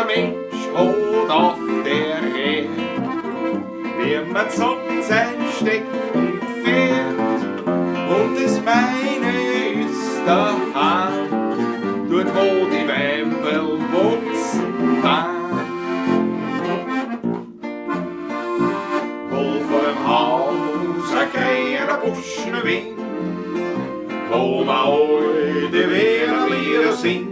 Jeder Mensch hat auf der Erde, wie man sagt, sein Steckenpferd. Und das meine ist daheim, dort wo die Weinberl wachsen da. Wo vor dem Haus ein grüner Busch winkt, wo man alte Wienerlieder singt.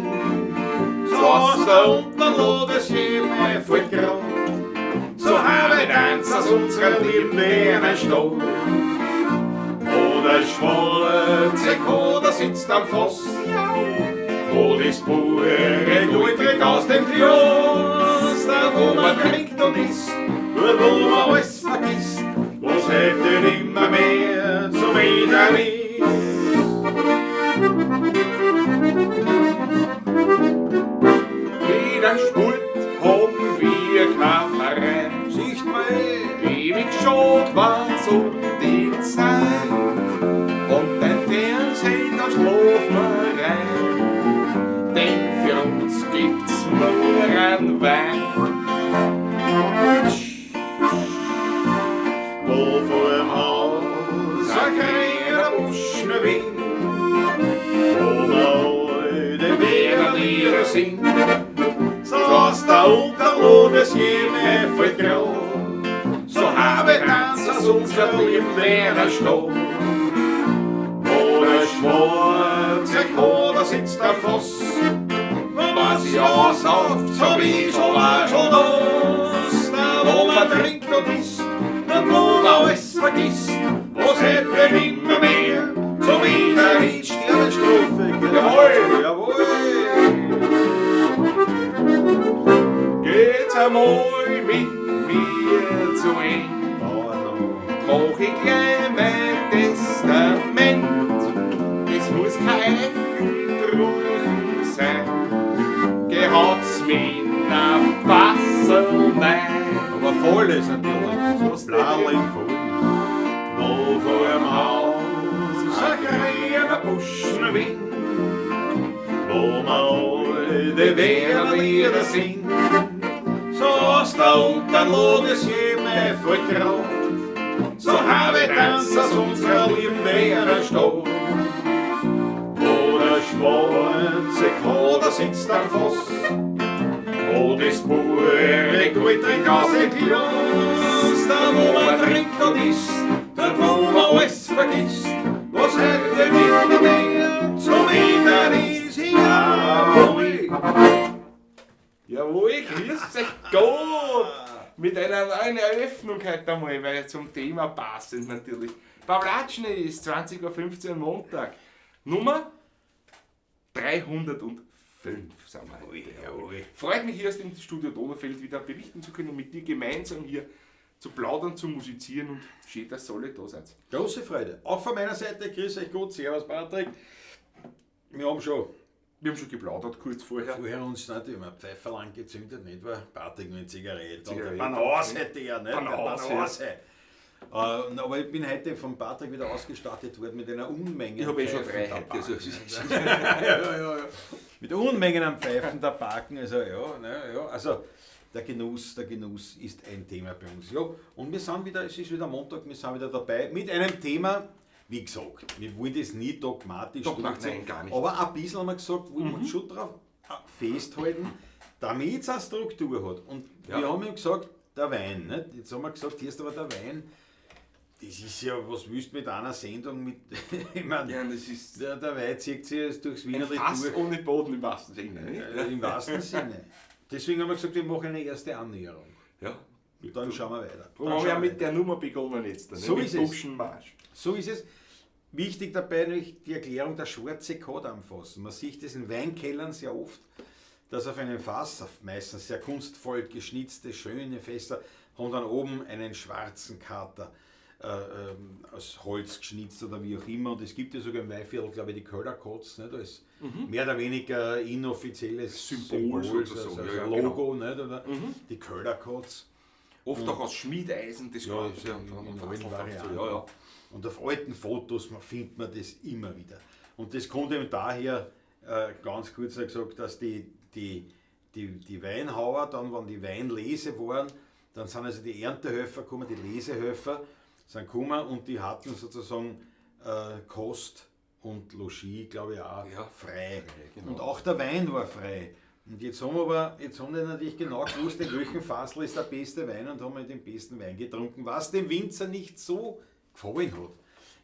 So aus der Unterlade mir fällt grad, so habe ich aus unserer lieben Wiener Stadt. Wo der schwarze Koder sitzt am Fass, wo das pure Gold trinkt aus dem Glas, da wo man trinkt und isst, dort wo man alles vergisst, wo's heute nimmer mehr zum Ändern ist. Weder Sport haben wir kein Verein. Sicht mal eh. Ewig schad war's um die Zeit. Und beim Fernsehen, da schlafen wir rein. Denn für uns gibt's nur einen Wein. Wo vor dem Haus ein grüner Busch winkt, wo alte Wienerlieder singt, so aus der Unterlade jene fällt grad, so habe tanz aus unserer lieben Wiener Stadt. Wo der schwarze Koder sitzt am Fass, was ich aussauft, so wie schon war schon das. Da wo man trinkt und isst, da wo man alles vergisst, was hätte nimmer mehr zum Wieder ist. Ja, Strophe. Jawohl. Jawohl. Geht's einmal mit mir zu Ende, mach ich gleich mein Testament. Das muss kein Eicheltruchen sein, gehabt's mit ner Fassel nein. Aber voll ist natürlich. So Blau im Vollen. Wo vor dem Haus ein grüner Busch winkt, wo man alte Wienerlieder singt, so aus der Unterlade jene fällt grad, so habe ich tanz aus unserer lieben Wiener Stadt. Wo der schwarze Koder sitzt am Fass, wo das pure Gold trinkt aus dem Glas, da wo man trinkt und isst, dort wo man alles vergisst, was hätte nimmer mehr zum Ändern ist. Jawohl! Jawohl, grüß euch Gott! Mit einer neuen Eröffnung heute einmal, weil zum Thema passend natürlich. Pawlatschny ist 20:15 Uhr Montag. Nummer 305 sind wir heute. Jawohl. Freut mich hier aus dem Studio Donaufeld wieder berichten zu können und mit dir gemeinsam hier zu plaudern, zu musizieren und schön, dass alle da seid. Große Freude. Auch von meiner Seite, grüß euch gut, servus Patrick. Wir haben schon Wir haben schon geplaudert kurz vorher. vorher uns nicht immer Pfeiferl angezündet, nicht wahr? Patrick mit Zigarette. Zigarette. Und der Banause, der, nicht? Banause, Der Banause. Aber ich bin heute von Patrick wieder ausgestattet worden mit einer Unmenge Ich habe eh schon drei Pfeifen heute. Also, Ja. Mit Unmengen an Pfeifen, Tabaken, also ja, ne, ja, also der Genuss ist ein Thema bei uns. Ja, und wir sind wieder, es ist wieder Montag, wir sind wieder dabei mit einem Thema, wie gesagt, wir wollen das nie dogmatisch durchziehen, nein, gar nicht. aber ein bisschen haben wir gesagt, wollen wir uns schon drauf festhalten, damit es eine Struktur hat. Und Ja. wir haben ihm gesagt, der Wein, nicht? Jetzt haben wir gesagt, hier ist aber der Wein, das ist ja, was willst du mit einer Sendung, mit, ich mein, ja, das ist der Wein zieht sich jetzt durchs ein Wienerli Fass durch. ohne Boden im wahrsten Sinne. Nicht? Im wahrsten Sinne. Deswegen haben wir gesagt, wir machen eine erste Annäherung. Ja. Und dann schauen wir weiter. Darum Dann haben wir schauen ja wir mit weiter. der Nummer begonnen jetzt. Ne? So mit ist es. Buschenmarsch. So ist es. Wichtig dabei nämlich die Erklärung der schwarze Kot am Fass. Man sieht das in Weinkellern sehr oft, dass auf einem Fass, auf meistens sehr kunstvoll geschnitzte, schöne Fässer, haben dann oben einen schwarzen Kater aus Holz geschnitzt oder wie auch immer. Und es gibt ja sogar im Weinviertel, glaube ich, die Köllerkotz, nicht? Als mehr oder weniger inoffizielles Symbol Symbol, sozusagen. also Ja, ja, ein genau. Logo, nicht? Oder? Die Köllerkotz. Oft auch aus Schmiedeisen, das Ja, Ganze ist ja und in und allen Fassel Varianten. dazu. Ja, ja. Und auf alten Fotos findet man das immer wieder. Und das kommt eben daher, ganz kurz gesagt, dass die die Weinhauer, dann, wenn die Weinlese waren, dann sind also die Erntehelfer gekommen, die Lesehelfer sind gekommen und die hatten sozusagen Kost und Logis, glaube ich, auch Ja, frei. frei, genau. Und auch der Wein war frei. Und jetzt haben aber, jetzt haben die natürlich genau gewusst, in welchem Fassl ist der beste Wein und haben halt den besten Wein getrunken, was dem Winzer nicht so gefallen hat.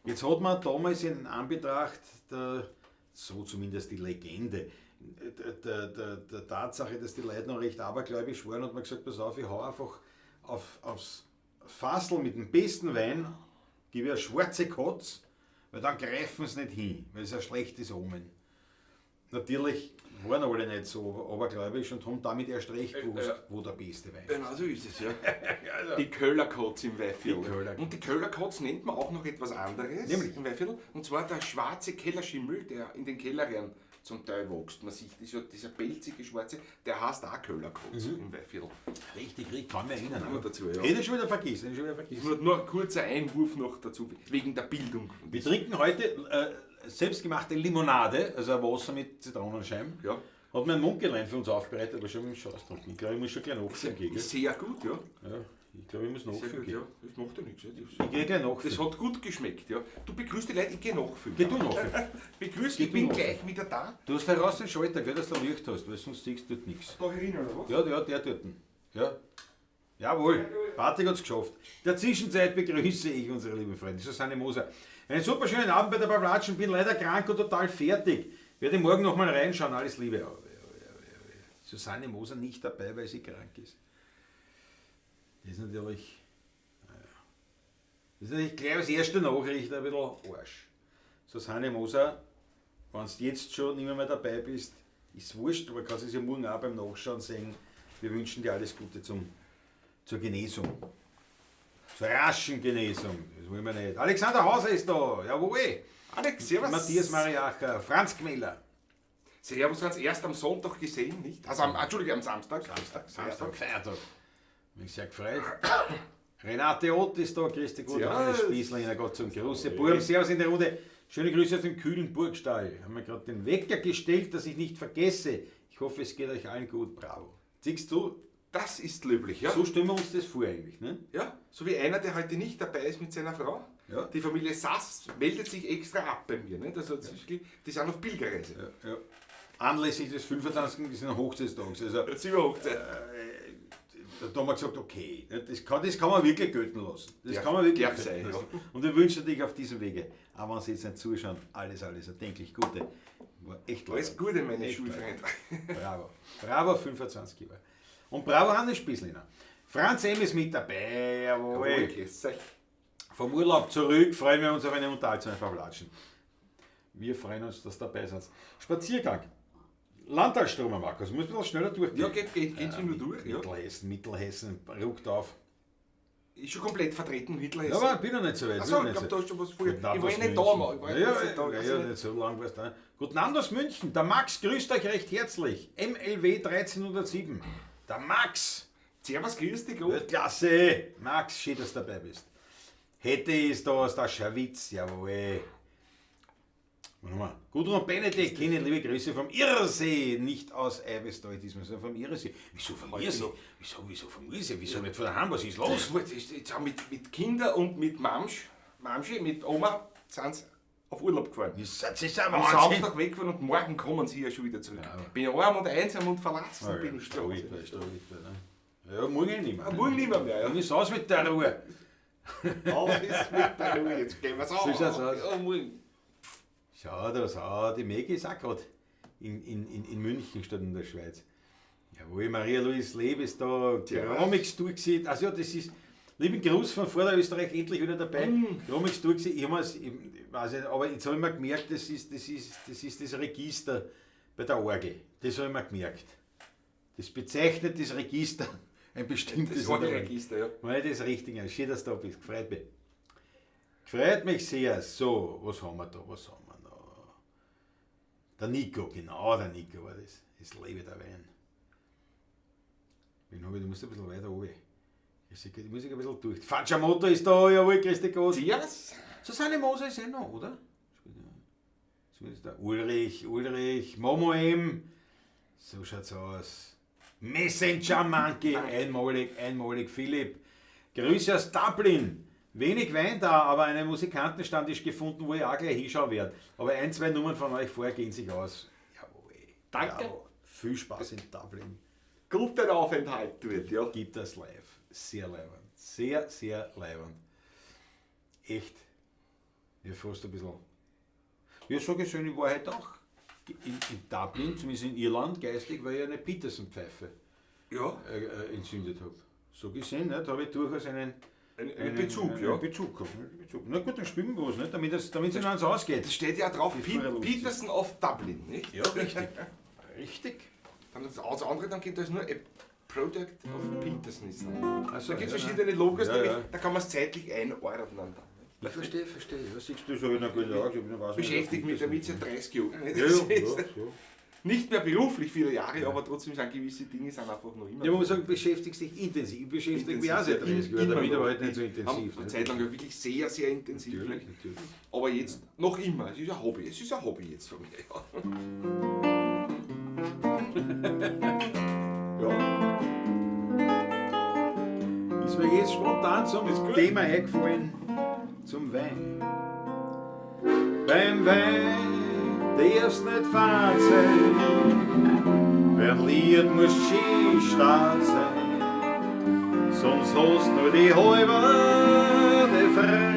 Jetzt hat man damals in Anbetracht der, so zumindest die Legende, der Tatsache, dass die Leute noch recht abergläubisch waren, hat man gesagt, pass auf, ich hau einfach aufs Fassl mit dem besten Wein, gebe ich eine schwarze Kotz, weil dann greifen sie nicht hin, weil es ein schlechtes Omen. Natürlich waren alle nicht so abergläubisch und haben damit erst recht gewusst, wo der beste Wein ist. Genau so ist es, ja. Die Köllerkotz im Weinviertel. Die Köllerkotz. Und die Köllerkotz nennt man auch noch etwas anderes Nämlich? im Weinviertel. Und zwar der schwarze Kellerschimmel, der in den Kellern zum Teil wächst. Man sieht, dieser, dieser pelzige schwarze, der heißt auch Köllerkotz im Weinviertel. Richtig, richtig, kann mich erinnern. Nur dazu, ja. Hätte ich schon wieder vergessen, hätte ich schon wieder vergessen. Nur ein kurzer Einwurf noch dazu, wegen der Bildung. Wir trinken heute selbstgemachte Limonade, also ein Wasser mit Zitronenscheiben. Ja. Hat mein Munkelein für uns aufbereitet, aber schon mit dem Schaus trinken. Ich glaube, ich muss schon gleich nachfüllen gehen. gell? Ist sehr gut, ja. Ja, ich glaube, ich muss Sehr nachfüllen gut, gehen. ja. Das macht ja nichts. ja. Das, Ich gehe gleich nachfüllen. das hat gut geschmeckt, ja. Du begrüßt die Leute, ich gehe nachfüllen. Geh du nachfüllen. Begrüß, Geh ich du bin nachfüllen. gleich wieder da. Du hast heraus den Schalter, gell, dass du Licht hast, weil sonst siehst du dort nichts. Da erinnern, oder was? Ja, ja, der dort. Ja. Jawohl, Patrick hat's geschafft. In der Zwischenzeit begrüße ich unsere lieben Freunde, Susanne Moser. Einen super schönen Abend bei der Pavlatschen, bin leider krank und total fertig. Werde morgen nochmal reinschauen, alles Liebe. Susanne Moser nicht dabei, weil sie krank ist. Das ist natürlich, naja, das ist natürlich gleich als erste Nachricht ein bisschen Arsch. Susanne Moser, wenn du jetzt schon nicht mehr dabei bist, ist wurscht, aber kannst es ja morgen auch beim Nachschauen sehen. Wir wünschen dir alles Gute zur Genesung. Zur raschen Genesung. Das wollen wir nicht. Alexander Hauser ist da, jawohl. Alex, servus. Matthias Mariacher, Franz Gmeller. Servus, ganz erst am Sonntag gesehen, nicht? Also, Entschuldige, am Samstag. Samstag, Feiertag. Mich sehr gefreut. Renate Ott ist da, grüß dich gut, Servus. Hannes Spießlehner, Gott zum Gruße. Burm, Servus in der Runde. Schöne Grüße aus dem kühlen Burgstall. Haben wir gerade den Wecker gestellt, dass ich nicht vergesse. Ich hoffe, es geht euch allen gut. Bravo. Siehst du, Das ist löblich, ja. so stellen wir uns das vor eigentlich, ne? Ja, so wie einer, der heute nicht dabei ist mit seiner Frau. Ja. Die Familie Sass meldet sich extra ab bei mir. Nicht? Also, das ist wirklich, die sind auf Pilgerreise. Ja, ja. Anlässlich des 25. des Hochzeitstags. Also, Silberhochzeit. da haben wir gesagt, okay, das kann man wirklich gelten lassen. Das Darf- kann man wirklich darf gelten sein, lassen. Und wir wünschen dich auf diesem Wege, auch wenn Sie jetzt nicht zuschauen, alles erdenklich Gute. War echt Alles leid. Gute, meine Echt Schulfreunde. Bravo. Bravo, 25 Jahre. Und bravo, Hannes Spießlehner. Franz M. ist mit dabei, jawohl. Jawohl, grüß euch. Vom Urlaub zurück freuen wir uns auf eine unterhaltsame Verwlatschen. Wir freuen uns, dass ihr dabei seid. Spaziergang. Landtagsstrom, Markus, muss ein bisschen schneller durchgehen. Ja, geht nur durch. Ja. Mittelhessen ruckt auf. Ist schon komplett vertreten, Mittelhessen. Ja, aber ich bin noch nicht so weit. Ach so, bin ich noch nicht glaub, so da ist schon was vorher. Guten Abend Ich war aus eh nicht da, München. Mann. Ich war ja, nicht da. ja, Also ja, nicht- nicht so lang warst du da. Guten Abend aus München. Der Max grüßt euch recht herzlich. MLW 1307. Der Max. Servus, grüß dich, Gott. Weltklasse. Max, schön, dass du dabei bist. Hätte ist da aus der Schawitz, jawohl. Was haben wir? Gudrun Benedikt, kennen liebe Grüße vom Irrsee, nicht aus Eibesthal diesmal, sondern vom Irrsee. Wieso vom Irrsee? Wieso vom Irrsee? Wieso nicht von daheim? Was ist los? Das ist jetzt auch mit Kindern und mit Mamschi, mit Oma, sind sie auf Urlaub gefahren. Ihr seid sicher Am Wahnsinn. Samstag weggefahren und morgen kommen sie ja schon wieder zurück. Bin ja arm und einsam und verlassen. Ja, bin ich zu Hause. Ja, morgen nicht mehr. Ah, morgen nicht mehr, ja. Morgen ist aus mit der Ruhe. Aus ist mit der Ruhe. Jetzt gehen wir's So schaut's aus. Ja, morgen. Schau da, schau, die Maggie ist auch gerade in München statt in der Schweiz. Jawohl, Maria-Louise Leb ist da, Romix durchgesehen. Also ja, das ist, lieben Gruß von Vorderösterreich, endlich wieder dabei. Mm. Romix durchgesehen, ich, ich weiß nicht, aber jetzt habe ich mir gemerkt, das ist das Register bei der Orgel. Das habe ich mir gemerkt. Das bezeichnet das Register, ein bestimmtes. Das Orgelregister, ja. Weil das richtig ist. Schön, dass du da bist. Gefreut mich. Gefreut mich sehr. So, was haben wir da? Was haben wir da? Der Nico, genau, der Nico war das. Das lebe der Wein. Wen hab ich? Du musst ein bisschen weiter runter. Ich muss ein bisschen durch. Facciamoto ist da, jawohl, grüß dich Gott. Servus. Susanne Moser ist eh noch, oder? Zumindest der Ulrich, Momo M. So schaut's aus. Messenger Monkey, einmalig, einmalig, Philipp. Grüße aus Dublin. Wenig Wein da, aber einen Musikantenstammtisch gefunden, wo ich auch gleich hinschauen werde. Aber ein, zwei Nummern von euch vorher gehen sich aus. Jawohl. Danke. Jawohl. Viel Spaß in Dublin. Guten Aufenthalt dort, ja. Gib das live. Sehr leibend. Sehr, sehr leibend. Echt. Ja, fast ein bisschen. Ja, so gesehen, ich war halt auch in Dublin, zumindest in Irland, geistig, weil ich eine Peterson-Pfeife Ja, entzündet habe. So gesehen, nicht, habe ich durchaus einen, einen Bezug, einen ja. Bezug gehabt. Einen Bezug. Na gut, dann spielen wir was, nicht? Damit es noch eins ausgeht. Das steht ja drauf, Die vorher lustig. Peterson of Dublin, nicht? Ja, richtig. Richtig. Dann das andere, dann geht das nur a Product of Peterson. Ist dann. Ach so, Da gibt es ja, verschiedene Logos, Ja, damit, ja. da kann man es zeitlich einordnen. Dann. Ich verstehe, verstehe. Ja, siehst du, das habe ich noch gut gesagt. Ich weiß nicht, Beschäftigt mich damit seit 30 Jahren. nicht? Ja, Das ja, ist ja, ja. Nicht mehr beruflich viele Jahre, aber trotzdem sind gewisse Dinge sind einfach noch immer. Ja, man muss sagen, beschäftigst dich intensiv. Ich beschäftige mich auch seit 30 Jahren Immer damit, noch. aber halt nicht so Haben intensiv. Eine nicht? Zeit lang ja wirklich sehr, sehr intensiv. Natürlich, nicht? natürlich. Aber jetzt noch immer. Es ist ein Hobby. Es ist ein Hobby jetzt von mir. Ja. Ja. Ist mir jetzt spontan zum Ist gut. Thema eingefallen, zum Wein. Beim Wein darfst nicht fad sein, beim Lied musst schön stark sein, sonst hast nur die halbe die Freude.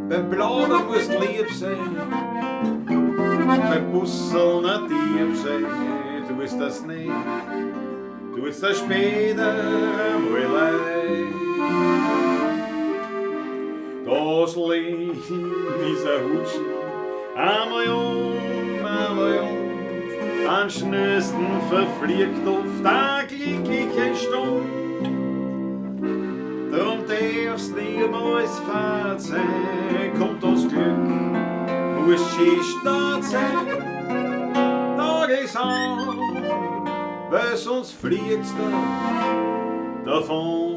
Beim Plaudern musst lieb sein, beim Busseln ein Dieb sein, du ist das nicht, du ist das später einmal leid. Das Leben ist ein Hutschen, einmal um, einmal um, am schnellsten verfliegt oft eine glückliche Stund. Drum darf's niemals fad sein, kommt das Glück, muss schön stark sein. Da geh's an, weil sonst fliegt's da davon.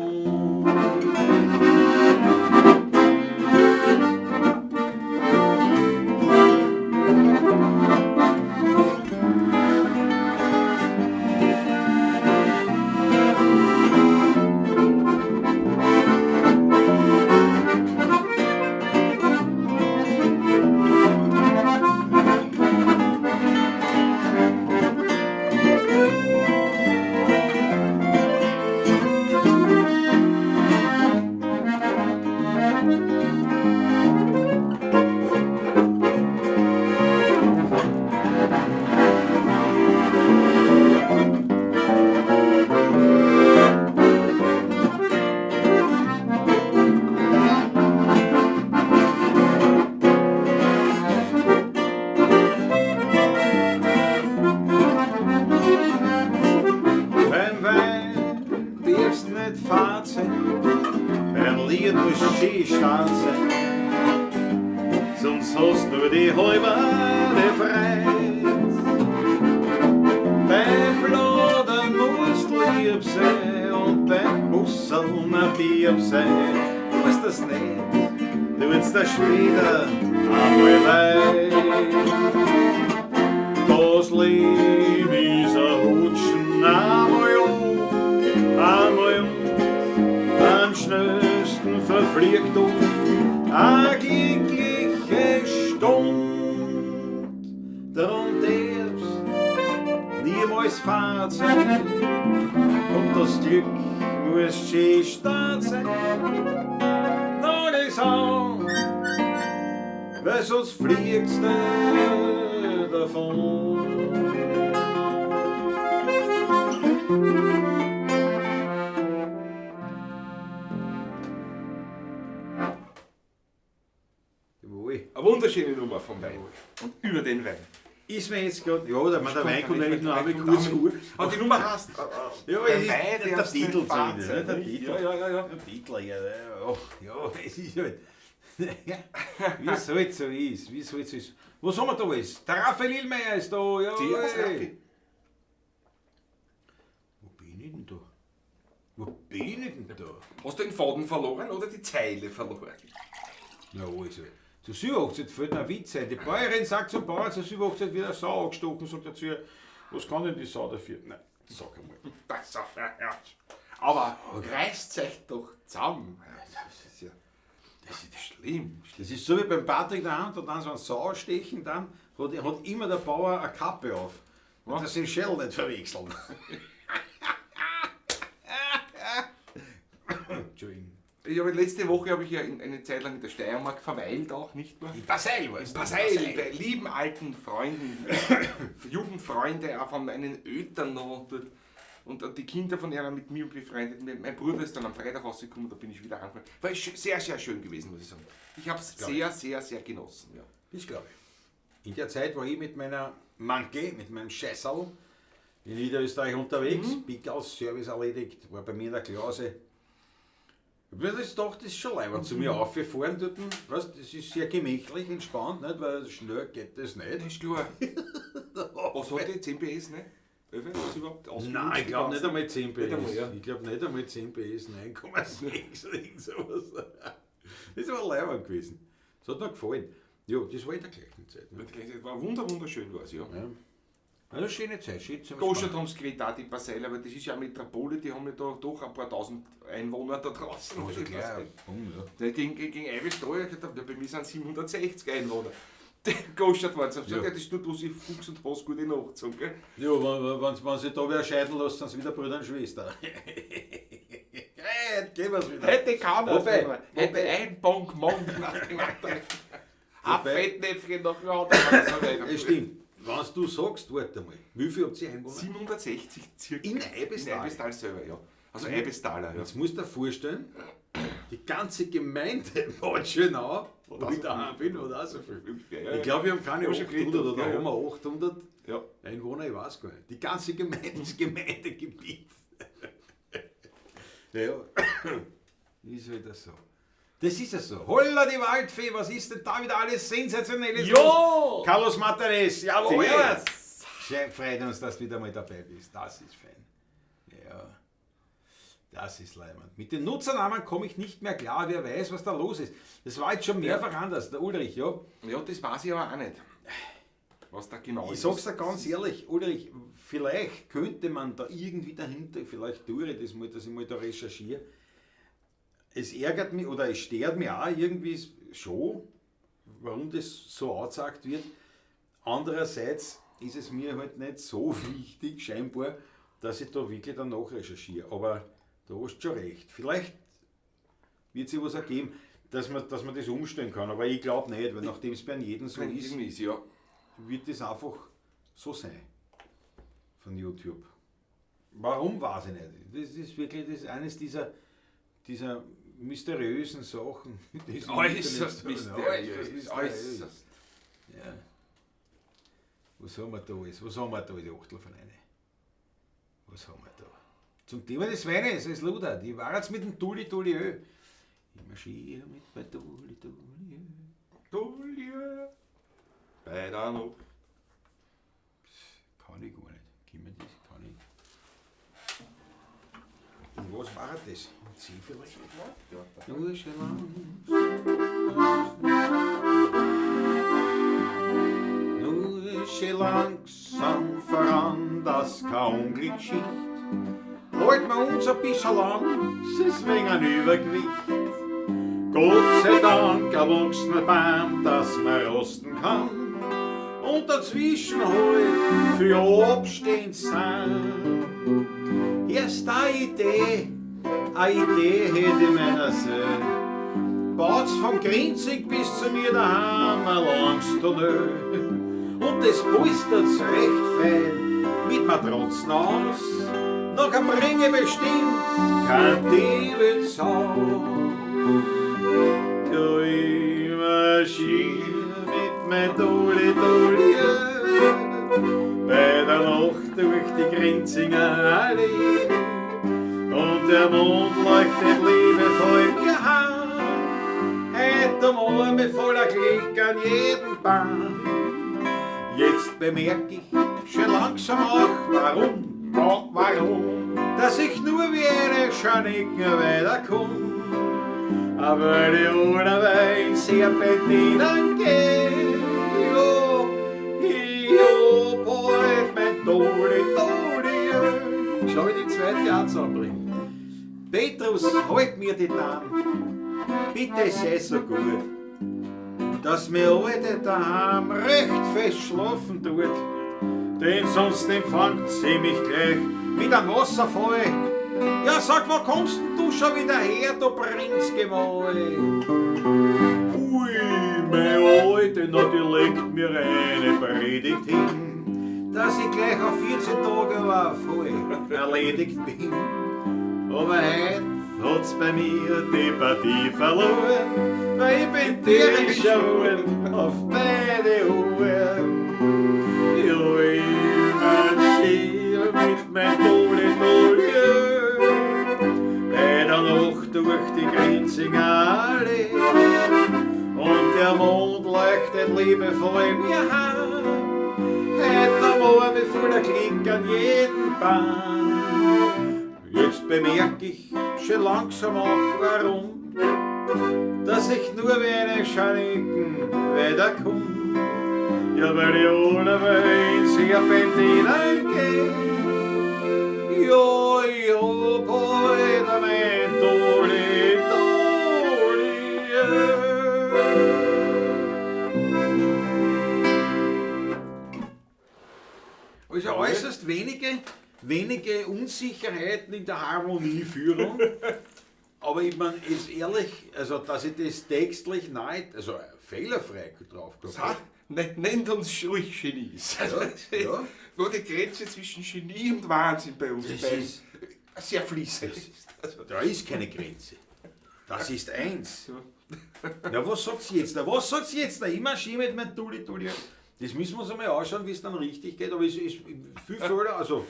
Beim Wein darfst nicht fad sein, beim Lied musst schön stark sein, sonst hast nur die halbe die Freude. Beim Plaudern musst lieb sein und beim Busseln ein Dieb sein. Du musst das nicht, du wirst das später einmal leid. Das Leben ist ein Hutschen, einmal um, einmal um. Am schnellsten verfliegt oft eine glückliche Stund. Drum darfst niemals fad sein, kommt das Glück, muss schön stark sein. Da geht's an, weil sonst fliegt's dir davon. Jawohl. Eine wunderschöne Nummer vom Wein. Und über den Wein. Ist mir jetzt gerade, ja, der, der Wein kommt eigentlich nur einmal kurz vor. Aber die Nummer heißt. Ja, der es ist Wein der darfst Titel nicht fad zumindest, sein, ne? Der nicht? Titel. Ja, ja, ja, ja. Der Titel, ja, ja, ja, es ist halt. Wie es halt so ist, wie es halt so ist. Was haben wir da alles? Der Raphael Illmeier ist da, ja. Servus, Raffi. Wo bin ich denn da? Wo bin ich denn da? Hast du den Faden verloren oder die Zeile verloren? Na, also. Zur Silberhochzeit fällt mir ein Witz ein. Die Bäuerin sagt zum Bauern, zur Silberhochzeit wird eine Sau angestochen, sagt er zu ihr. Was kann denn die Sau dafür? Nein, sag einmal. Das ist ja. Aber reißt euch doch zusammen. Das ist ja Das ist schlimm. Das ist so wie beim Patrick daheim, da dann so ein Sau stechen, dann hat immer der Bauer eine Kappe auf. Und das den Schädel nicht verwechseln. Entschuldigung. Ich habe letzte Woche habe ich ja eine Zeit lang in der Steiermark verweilt auch, nicht nur? In Passail warst du. Passail, bei lieben alten Freunden, Jugendfreunde auch von meinen Eltern noch dort. Und die Kinder von ihnen mit mir befreundet. Mein Bruder ist dann am Freitag rausgekommen, da bin ich wieder angefangen. War sehr, sehr schön gewesen, muss ich sagen. Ich habe es sehr, sehr, sehr genossen. Ja. Das glaube ich. In der Zeit war ich mit meiner Manke, mit meinem Scheißerl in Niederösterreich unterwegs, Pickerl Service erledigt, war bei mir in der Klause. Ich das gedacht, das ist schon leibend zu mir aufgefahren dort. Weißt, das ist sehr gemächlich, entspannt, nicht? Weil schnell geht das nicht. Das ist klar. Was hat die? 10 PS, ne? 11? Was überhaupt? Nein, ich glaube nicht einmal 10 PS. Nicht einmal, ja. Ich glaube nicht einmal 10 PS, 9,6 oder irgend sowas. Das war leibend gewesen. Das hat mir gefallen. Ja, das war in der gleichen Zeit. Ne? War wunderschön, war es, ja. Ja. Also schöne Zeit, schön zum Goschert haben sie geredet, auch die Passail, aber das ist ja eine Metropole, die haben ja da doch ein paar tausend Einwohner da draußen. Also klar, bumm, ja. Gegen Eibistal, ich dachte, bei mir sind 760 Einwohner. Goschert waren sie. Ja. Das tut, wo sie Fuchs und Hass gute Nacht sagen, gell? Ja, wenn sie da wer scheiden lässt, sind sie wieder Brüder und Schwester. Hey, gehen wir's wieder. Hätte keiner. Hätte ein Bonk Monk nach dem anderen. Ein Fettnäpfchen nach dem anderen. Das stimmt. Wenn du sagst, warte mal, wie viel habt ihr Einwohner? 760 circa. In Eibistal? In Eibistal selber, ja. Also Eibistaler, ja. Jetzt musst du dir vorstellen, die ganze Gemeinde Bad Schönau, wo ich daheim bin, hat auch so viel. Ja, ich glaube, wir haben keine 800 oder ja, haben wir 800 ja. Einwohner, ich weiß gar nicht. Die ganze Gemeinde, das Gemeindegebiet. Naja, ist halt das so. Das ist ja so. Holla die Waldfee, was ist denn da wieder alles Sensationelles? Jo! Carlos Martinez, jawohl! Servus! Schön, freut uns, dass du wieder mal dabei bist. Das ist fein. Ja, das ist leibend. Mit den Nutzernamen komme ich nicht mehr klar. Wer weiß, was da los ist. Das war jetzt schon mehrfach anders. Der Ulrich, ja? Ja, das weiß ich aber auch nicht. Was da genau Ich ist. sag's dir ganz ehrlich, Ulrich, vielleicht könnte man da irgendwie dahinter, vielleicht tue ich das mal, dass ich mal da recherchiere. Es ärgert mich oder es stört mich auch irgendwie schon, warum das so angezeigt wird. Andererseits ist es mir halt nicht so wichtig, scheinbar, dass ich da wirklich dann nachrecherchiere. Aber da hast du schon recht. Vielleicht wird sich was ergeben, dass man das umstellen kann. Aber ich glaube nicht, weil nachdem es bei jedem so ist, ja. wird das einfach so sein von YouTube. Warum, weiß ich nicht. Das ist wirklich das ist eines dieser mysteriösen Sachen. Äußerst mysteriös. Äußerst. Ja. Was haben wir da alles? Was haben wir da, die Achtel von einer? Was haben wir da? Zum Thema des Weines, es Luder. Die war jetzt mit dem Tulli Tulli Ö. Ich marschiere mit meinem Tulli Tulli Ö. Tulli Ö. Bei der Nacht. Kann ich gar nicht. Kann man das? Kann ich. Und was war das? C vielleicht? Ja. Nur schön lang. Nur schön langsam voran, dass kein Unglück geschieht. Halt wir uns ein bisschen an, es ist wegen ein Übergewicht. Gott sei Dank ein wachsender Baum, dass man rosten kann. Und dazwischen halt für Abstehend sein. Erst eine Idee hätte ich meiner Seele. Baut's von Grinzing bis zu mir daheim ein langes Tunnel. Und das polstert's recht fein mit Matratzen aus. Nachher bringe bestimmt kein Diebeshaus. Ja, ich marschier mit mein Dulli Dulli bei der Nacht durch die Grinzinger Allee. Und der Mond leuchtet liebevoll mir an. Heut am Arme voller Glück an jedem Baum. Jetzt bemerk ich schon langsam auch, warum, auch warum, dass ich nur wie eine Schaniken weiterkomm. Aber die allerweil in Serpentinen geh, ja, ich hab heut mein Tod. heute auch zusammenbringen. Petrus, halt mir die Dame. Bitte sei so gut, dass mir alte daheim recht fest schlafen tut. Denn sonst empfangt sie mich gleich mit einem Wasserfall. Ja, sag, wo kommst denn du schon wieder her, du Prinzgemahl? Ui, meine Alte, na, die legt mir eine Predigt hin, dass ich gleich auf 14 Tage war voll erledigt bin. Aber heut hat's bei mir die Partie verloren, weil ich bin tierisch erholen auf beide Ohren. Ja, ich marschier mit mein Tole Tole bei der Nacht durch die Grinzinger Allee. Und der Mond leuchtet liebevoll mir heim. Heut am Morgen voller Glück an jeden Bahn. Jetzt bemerk ich schon langsam auch warum, dass ich nur wie eine Schaniken weiterkomm. Ja, weil ich alle in Serpentinen geh. Ja, ich hab heute mein Toli, Toli. Also äußerst wenige Unsicherheiten in der Harmonieführung. Aber ich meine, ist ehrlich, also dass ich das textlich nicht, also fehlerfrei drauf gehabt habe. Nennt uns ruhig Genies. Also, Ja, ja. Wo die Grenze zwischen Genie und Wahnsinn bei uns Das beiden ist- sehr fließend ist. Also, Da ist keine Grenze. Das ist eins. so. Na, was sagt sie jetzt? Na, was sagt sie jetzt? Na, immer schön mit meinem Tuli Tuli. Das müssen wir uns einmal anschauen, wie es dann richtig geht. Aber es ist viel Fehler. Also,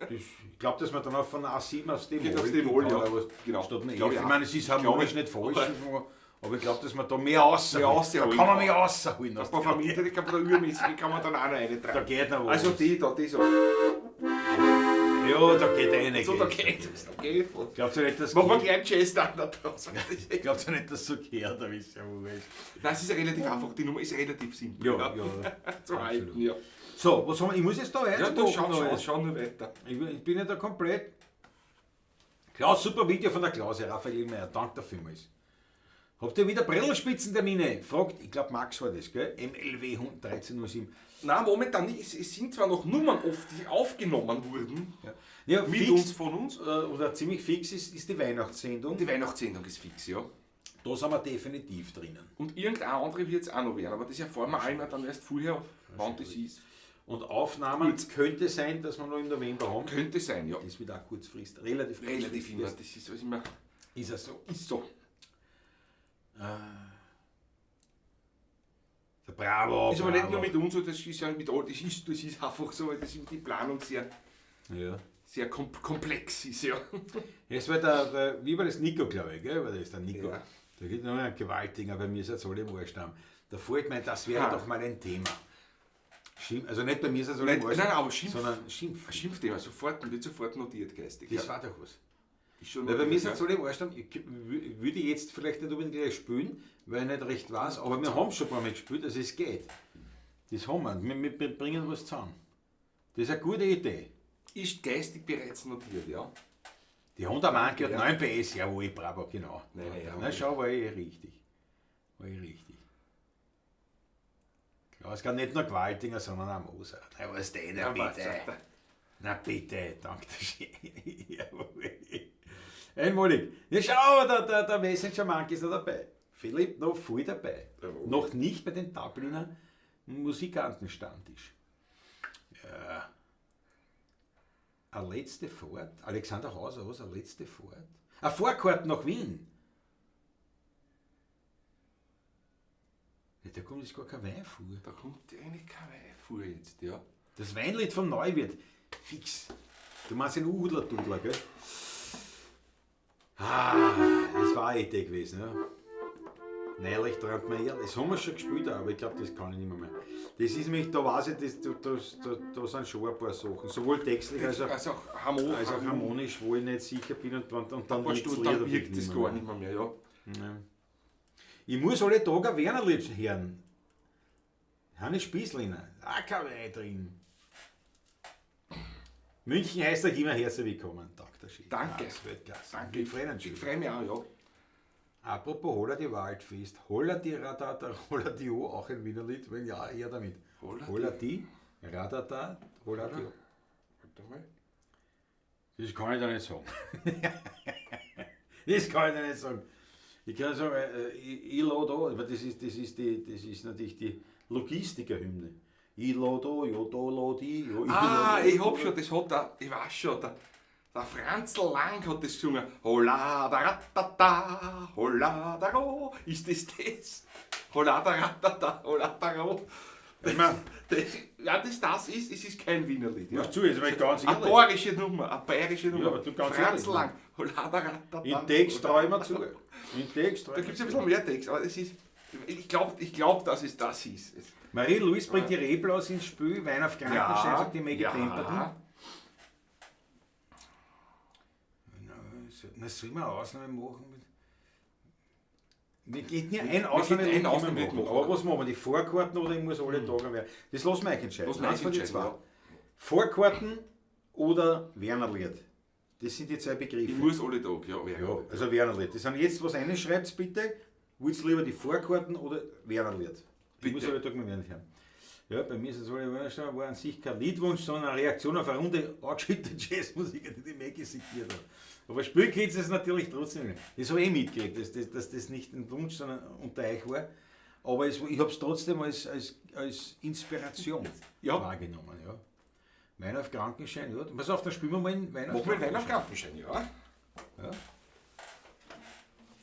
das, ich glaube, dass man dann auch von A7 aufs D-Moll Geht aufs geht, D-Moll, ja. oder was. Genau. Statt ein F. Glaub Ich ich auch. meine, es ist harmonisch Glaub nicht falsch, aber ich glaube, dass man da mehr rausholen. Mehr rausholen Da kann man kann. mehr rausholen. Ein paar Vermieter, die kann man da übermäßig, kann man dann auch noch eine Da tragen. geht noch was. Also die da, die so. Ja, da geht einiges. So, da geht es. Da geht was. Glaubst du nicht, dass Machen wir gleich einen Jazz-Standard draus. Glaubst du nicht, dass so gehört, aber ist ja wurscht. Nein, es ist ja relativ einfach, die Nummer ist relativ simpel. Ja, ja. Zu halten, ja. So, was haben wir? Ich muss jetzt da Ja, weiter. du schau nur weiter. Ich bin ja da komplett. Klaus, super Video von der Klaus, Raphael Meyer, danke dafür vielmals. Habt ihr wieder Brillenspitzentermine? Fragt, ich glaube Max war das, gell? MLW 1307. Nein, momentan nicht. Es sind zwar noch Nummern oft, die aufgenommen wurden. Ja. Ja, Mit fix, uns, von uns. Oder ziemlich fix ist die Weihnachtssendung. Die Weihnachtssendung ist fix, ja. Da sind wir definitiv drinnen. Und irgendeine andere wird es auch noch werden, aber das erfahren wir auch immer dann erst vorher, wann das ist. Und Aufnahmen könnte sein, dass wir noch im November haben. Könnte sein, ja. Das wird auch kurzfristig, relativ Relativ immer. kurzfristig. Das ist alles immer. Ist er so. Ist so. Bravo, Ist aber nicht bravo. nur mit uns so, das ist ja mit all, das ist einfach so, weil das die Planung sehr, Ja. sehr komplex ist, ja. Es war der, wie war das, Nico, glaube ich, gell? War das der Nico? Ja. Da gibt es noch einen gewaltigen, bei mir seid alle im Arsch. Da fällt mir, das wäre Ah. doch mal ein Thema. Schimpf, also nicht bei mir seid alle im Nein, Arsch, nein, aber Schimpf- sondern Schimpf. Schimpfthema, sofort und wird sofort notiert geistig. Das ja. war doch was. Ist schon Weil bei mir notiert, sind alle im Arsch. Ich würde jetzt vielleicht nicht unbedingt gleich spielen, weil ich nicht recht weiß, aber wir haben schon ein paar Mal gespielt, also es geht. Das haben wir. Wir bringen was zusammen. Das ist eine gute Idee. ja. Ist geistig bereits notiert, ja. Die Honda Monkey hat Ja. 9 PS, jawohl, bravo, genau. Nein, nein, ja. Na schau, war ich richtig. War ich richtig. Klar, es kann nicht nur Gewaltinger, sondern auch Moser. Na, was denn, Ja, bitte. was- Na bitte, danke schön. Jawohl. Einmalig. Ja, schau, der Messenger Monkey ist noch dabei. Philipp noch voll dabei. Jawohl. Noch nicht bei den Dubliner Musikantenstammtisch. Ja. Eine letzte Fahrt. Alexander Hauser, was? Eine letzte Fahrt? Eine Fahrkarte nach Wien. Ja, da kommt jetzt gar kein Wein vor. Da kommt eigentlich kein Wein vor jetzt, ja. Das Weinlied vom Neuwirt. Fix. Du meinst den Uhudler-Dudler, gell? Ah, das war eine Idee gewesen, ja. Neulich trat mir her. Das haben wir schon gespielt, aber ich glaube, das kann ich nicht mehr. Das ist nämlich, da weiß ich, da sind schon ein paar Sachen. Sowohl textlich als auch, Also auch harmonisch, wo ich nicht sicher bin und dann Ein paar wirkt's Stunden, dann Lied wirkt das nicht gar mehr. nicht mehr, ja. Ja. Ich muss alle Tage ein Wernerlied hören. Hannes Spießliner, auch kein Wein drin. München heißt euch immer herzlich willkommen, Dr. Schick. Danke. Das Weltklasse. Danke. Wir freuen uns Ich schon. freue mich auch, ja. Apropos Holla die Waldfest, Holla die Radata, Holla die O, auch ein Wiener Lied, wenn ja, eher damit. Holla Holla die Radata, Holla die O. Warte mal. Das kann ich da nicht sagen. Das kann ich da nicht sagen. Ich kann sagen, ich lade da, aber das ist natürlich die Logistiker-Hymne. Ich lade da, ja, da lade ich, ja, ich Ah, lade ich hab schon, das hat der, ich weiß schon, der Franzl Lang hat das gesungen. Holla da ratata, holla da ro. Ist das das? Holla da ratata, holla da ro. Ich mein, Das, ja, das ist, es ist kein Wiener Lied. Ja. Mach zu, jetzt mal ganz Eine ehrlich. bayerische Nummer, eine bayerische Nummer. Ja, aber du ganz Franzl ehrlich. Lang, holla da ratata. In Text traue ich mir zu. In Text traue Da ich gibt mir es ein bisschen mehr Text, aber es ist, ich glaube, dass es das ist. Es, Marie-Louise bringt die Reblaus ins Spiel, Wein auf Krankenschein, sagt die Maggie Temperton. ja. Na, sollen wir eine Ausnahme machen? Mir geht nicht ein Ausnahme, geht ein Ausnahme machen. machen. Aber was machen wir? Die Vorkarten oder ich muss alle Tage werden? Das lassen wir euch entscheiden. Lassen wir Eins euch von den entscheiden, zwei. ja. Vorkarten oder Wernerlied. Das sind die zwei Begriffe. Ich muss alle Tage, ja. Ja, also Wernerlied. Das sind jetzt, was reinschreibt, bitte. Wollt ihr lieber die Vorkarten oder Wernerlied? Ich Bitte. muss alle Tage mal Wernerlied hören. Ja, bei mir ist es alle Wernerlied, war an sich kein Liedwunsch, sondern eine Reaktion auf eine Runde angeschüttete Jazzmusiker, die die Maggie zitiert hat. Aber spielen könnt ihr es natürlich trotzdem nicht. Das habe ich eh mitgekriegt, dass das nicht ein Wunsch, sondern unter euch war. Aber ich habe es trotzdem als Inspiration Ja. wahrgenommen. Ja. Wein auf Krankenschein, ja. Pass auf, dann spielen wir mal einen Wein auf Machen wir einen Wein auf Krankenschein, ja. Ja.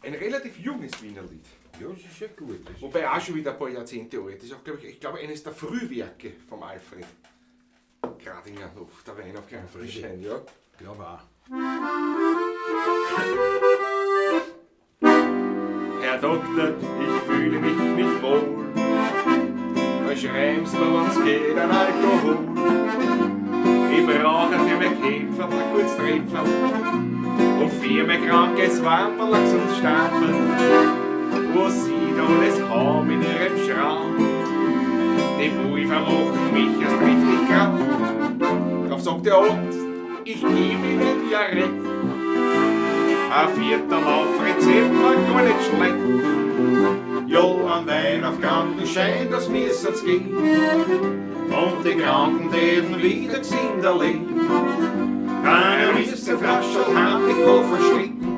Ein relativ junges Wiener Lied. Ja, das ist ja gut. Das ist Wobei auch schon wieder ein paar Jahrzehnte alt. Das ist auch, glaube ich, eines der Frühwerke vom Alfred Gradinger noch, der Wein auf Krankenschein, ja. glaube auch. Herr Doktor, ich fühle mich nicht wohl. Verschreiben's mir, wenn's geht, an Alkohol. Ich brauche für mein Kämpferl ein gutes Tröpferl und für mein krankes Wamperl ein gesundes Stamperl. Was sie da alles haben in ihrem Schrank, die Pulver machen mich erst richtig krank. Drauf sagt der Arzt, ich geb Ihnen ja recht. Ein Viertel auf Rezept war gar nicht schlecht. Ja, ein Wein auf Krankenschein, das müssen's gehen. Und die Kranken täten wieder gesünder leben. Keine Misse Flascherl heimlich wo verstecken.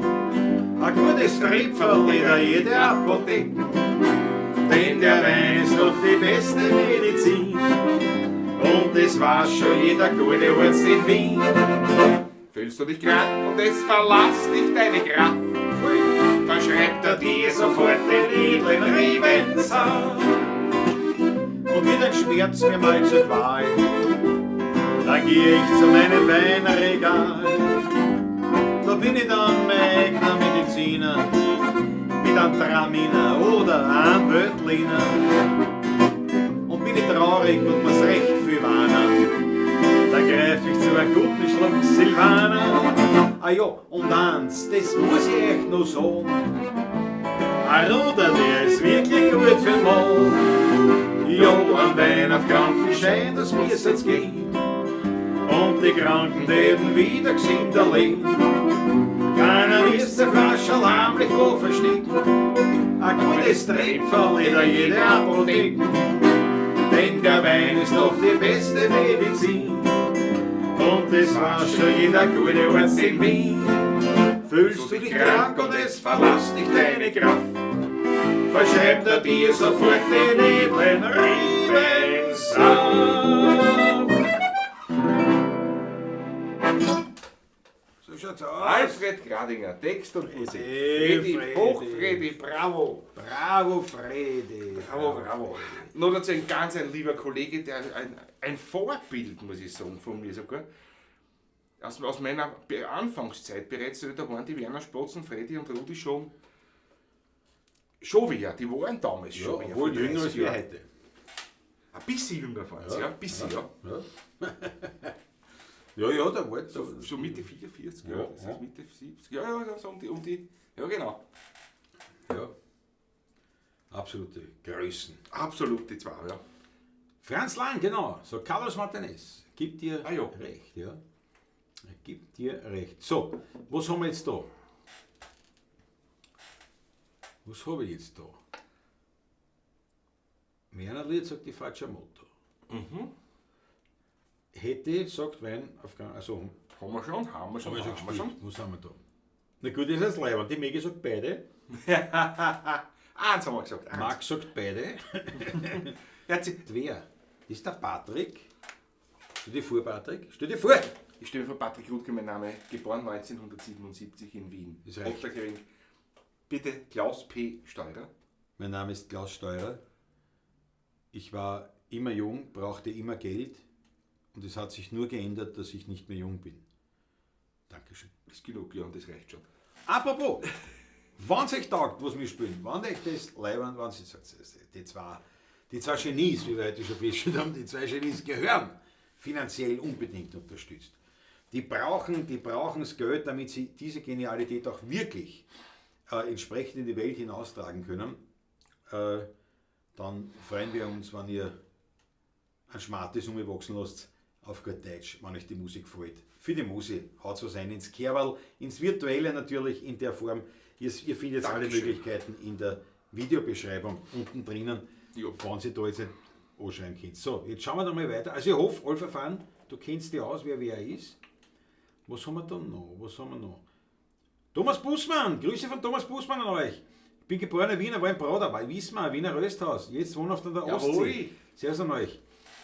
Ein gutes Tröpferl in der jede Apotheke. Denn der Wein ist doch die beste Medizin. Und das weiß schon jeder gute Arzt in Wien. Fühlst du dich krank und es verlässt dich deine Kraft, verschreibt er dir sofort den edlen Riemensaft. Und wird ein Schmerz mir mal zur Qual, dann geh ich zu meinem Weinregal. Da bin ich dann mein eigener Mediziner, mit einem Traminer oder einem Veltliner. Und bin ich traurig und muss recht viel weinen, dann greif ich zu einem guten Schluck Silvaner. Ah ja, und eins, das muss ich euch noch sagen, ein Ruder, der ist wirklich gut für den Mann. Ja, ein Wein auf Krankenschein, das müssen's gehen. Und die Kranken täten wieder gesünder leben. Keiner müsste Flascherl heimlich wo verstecken. Ein gutes Tröpferl in der jede Apotheke. Denn der Wein ist doch die beste Medizin. Und das weiß schon jeder gute Arzt in Wien. Fühlst du dich krank und es verlässt dich deine Kraft, verschreibt er dir sofort den edlen Riemensaft. So schaut's aus. Alfred Gradinger, Text und Musik. Fredi, Fredi, hoch Fredi, bravo. Bravo, Fredi. Bravo, bravo. Noch dazu ein ganz ein lieber Kollege, der ein Vorbild, muss ich sagen, von mir sogar. Aus meiner Anfangszeit bereits, da waren die Werner Spatzen, Fredi und Rudi schon wer, die waren damals Ja, schon wer. obwohl vor jünger 30 als wir Jahren. heute. Ein bisschen jünger waren sie, ja, ein bisschen, ja. Ja, ja, da war So, so Mitte 44, ja, Ja, das ja. ist Mitte 70, ja, ja, so um die, ja genau. Ja. Absolute Größen. Absolut die zwei, ja. Franz Lang, genau. So, Carlos Martinez. Gibt dir Ah, ja. recht, ja. Ich geb dir recht. So, was haben wir jetzt da? Was habe ich jetzt da? Werner Lied sagt die Facciamoto. Mhm. Hätte, sagt Wein auf also Haben wir schon, haben wir schon, haben wir schon. Was haben wir da? Na gut, das ist jetzt leibend. Die Megi sagt beide. Eins haben wir gesagt. Eins. Max sagt beide. Wer? Das ist der Patrick. Stell dir vor, Patrick. Stell dir vor! Ich stelle mir vor, Patrick Rutke, mein Name, geboren 1977 in Wien. Ist recht. Ottakring. Bitte, Klaus P. Steurer. Mein Name ist Klaus Steurer. Ich war immer jung, brauchte immer Geld und es hat sich nur geändert, dass ich nicht mehr jung bin. Dankeschön. Ist genug, ja, und das reicht schon. Apropos, wenn euch taugt, was wir spielen, wenn euch das leibend, wenn sie sagt, die zwei Genies, wie wir heute schon festgestellt haben, die zwei Genies gehören finanziell unbedingt unterstützt. Die brauchen das Geld, damit sie diese Genialität auch wirklich entsprechend in die Welt hinaustragen können. Dann freuen wir uns, wenn ihr ein Schmartes umwachsen lasst, auf gut Deutsch, wenn euch die Musik gefällt. Für die Musik, haut was rein ins Kerl, ins Virtuelle natürlich in der Form. Ihr findet alle Möglichkeiten in der Videobeschreibung unten drinnen, wenn Sie da jetzt nicht anschreiben könnt. So, jetzt schauen wir da mal weiter. Also ich hoffe, Alpha Fan, du kennst dich aus, wer ist. Was haben wir da noch? Was haben wir noch? Thomas Bussmann! Grüße von Thomas Bussmann an euch! Ich bin geborener Wiener, war in Prater, war Wismar, Wiener Rösthaus. Jetzt wohnhaft an der Ostsee. Servus an euch.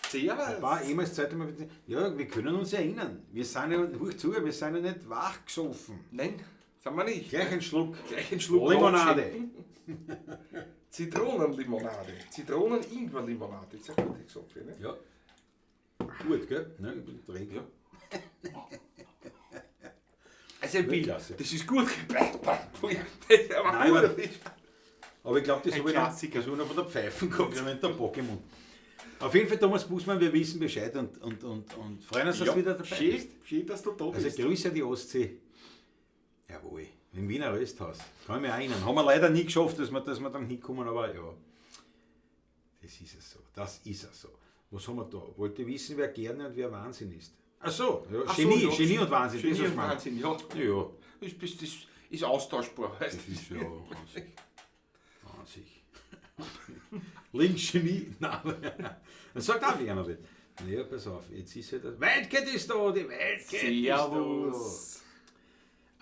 Servus. Ein paar ehemals Zeitung. Ja, wir können uns erinnern. Wir sind ja, wir sind ja nicht wach gesoffen. Nein, sind wir nicht. Gleich ein Schluck. Gleich ein Schluck Limonade. Zitronenlimonade. Zitronen-Ingwer-Limonade. Das ist ja gut gesagt, ne? Ja. Gut, gell? Ne, ich bin träge. Ja. Also ein Bild. Das ist gut. Nein, aber ich glaube, das habe ich noch von der Pfeife gehabt, wenn der Pokémon. Auf jeden Fall, Thomas Bussmann, wir wissen Bescheid und freuen uns, dass du wieder dabei bist. Schön, dass du da bist. Also Grüße an die Ostsee. Jawohl, im Wiener Rösthaus. Kann ich mich erinnern. Haben wir leider nie geschafft, dass wir dann hinkommen, aber ja. Das ist es so. Das ist es so. Was haben wir da? Wollte wissen, wer gerne und wer Wahnsinn ist. Ach so, ja, Ach Genie, so, ja. Genie und Wahnsinn. Genie das und Wahnsinn, ja. Ja. Das ist austauschbar, weißt du. Das ist ja an sich. Links Genie, nein. Dann sagt auch einer nicht. Naja, pass auf, jetzt ist ja das. Waldkeit ist da, die Waldkeit Servus. Ist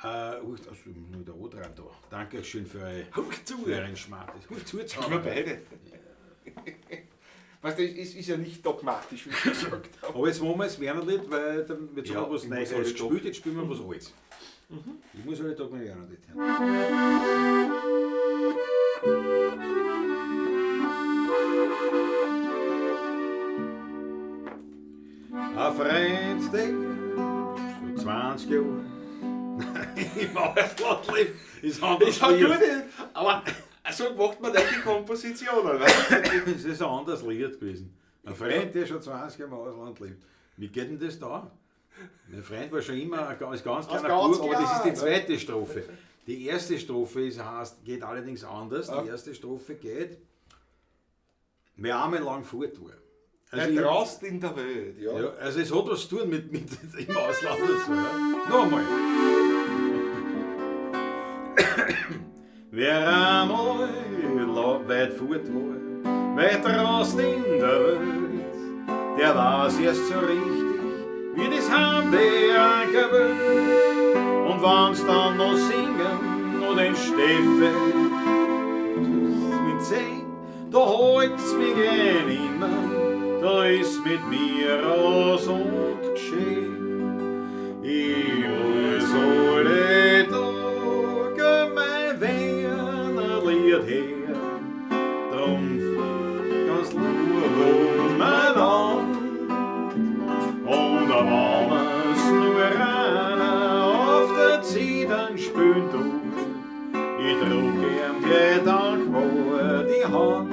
da. Also, nur der O dran da. Dankeschön für euren Schmarrn. Huch zu, Haben wir beide. Weißt du, es ist ja nicht dogmatisch, wie ich gesagt habe. Aber jetzt machen wir es Wernerlied, weil dann wird ja, schon was Neues gespielt, jetzt spielen wir was Altes. Mhm. Ich muss alle Tag mit Wernerlied hören. Ein Freund, der schon 20 Jahre im Ausland lebt, ist anders. Ist halt gut, aber so macht man die Kompositionen. Weißt du? Das ist ein anderes Lied gewesen. Ein Freund, der schon 20 Jahre im Ausland lebt. Wie geht denn das da? Mein Freund war schon immer ein ganz kleiner Bub, aber das ist die zweite Strophe. Die erste Strophe geht allerdings anders. Die erste Strophe geht, wer einmal lang fort war. Also draußen in der Welt, ja. Ja. Also es hat was zu tun mit im Ausland und so. Ja. Nochmal. Wer einmal weit fort war, weit draußen in der Welt, der weiß erst so richtig, wie das Heimweh angewöhnt. Und wenn's dann noch singen, noch den Steffe mit 10, da halt's mich gern immer, da ist mit mir aus und geschehen. Ich muss alle Tage mein Wernerlied her, drum ganz umeinander. Und wenn es nur einer auf der Zedern spünt tut, ich trug ihm gleich dankbar die Hand.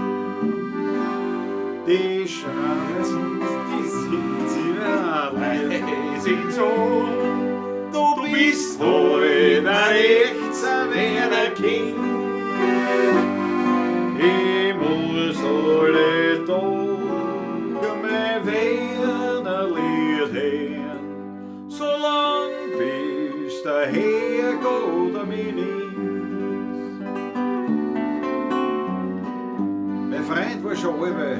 Die Schranzen, die sind sie sind so, du bist heute ein echtes Wernerkind. Ich muss alle Tage mein Wernerlied hören, solang Freund war schon halbe,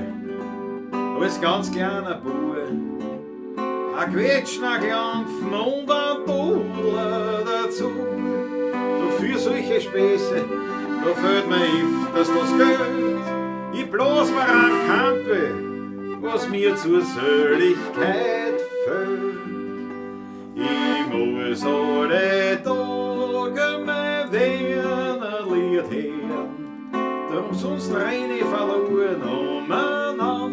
als ganz kleiner Bub. Ein Quetschen, ein Klampfen und ein Dudler dazu. Doch für solche Späße, da fehlt mir öfters das Geld. Ich blas mir an Kampe, was mir zur Seligkeit fehlt. Ich muss alle Tage mein Wernerlied hören, drum sonst renn ich verloren umeinander.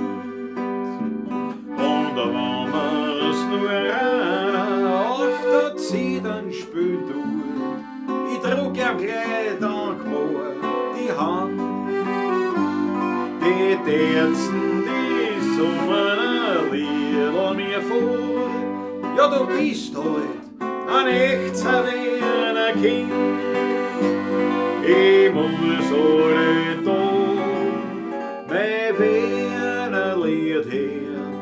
Und wenn mir's nur einer auf der Zedern spülen tut, ich trug ihm gleich dankbar die Hand. Die Terzen, die summen ein Liedl mir vor. Ja, du bist halt ein echter Wiener Kind. Ich muss alle Tag mein Wienerlied hören,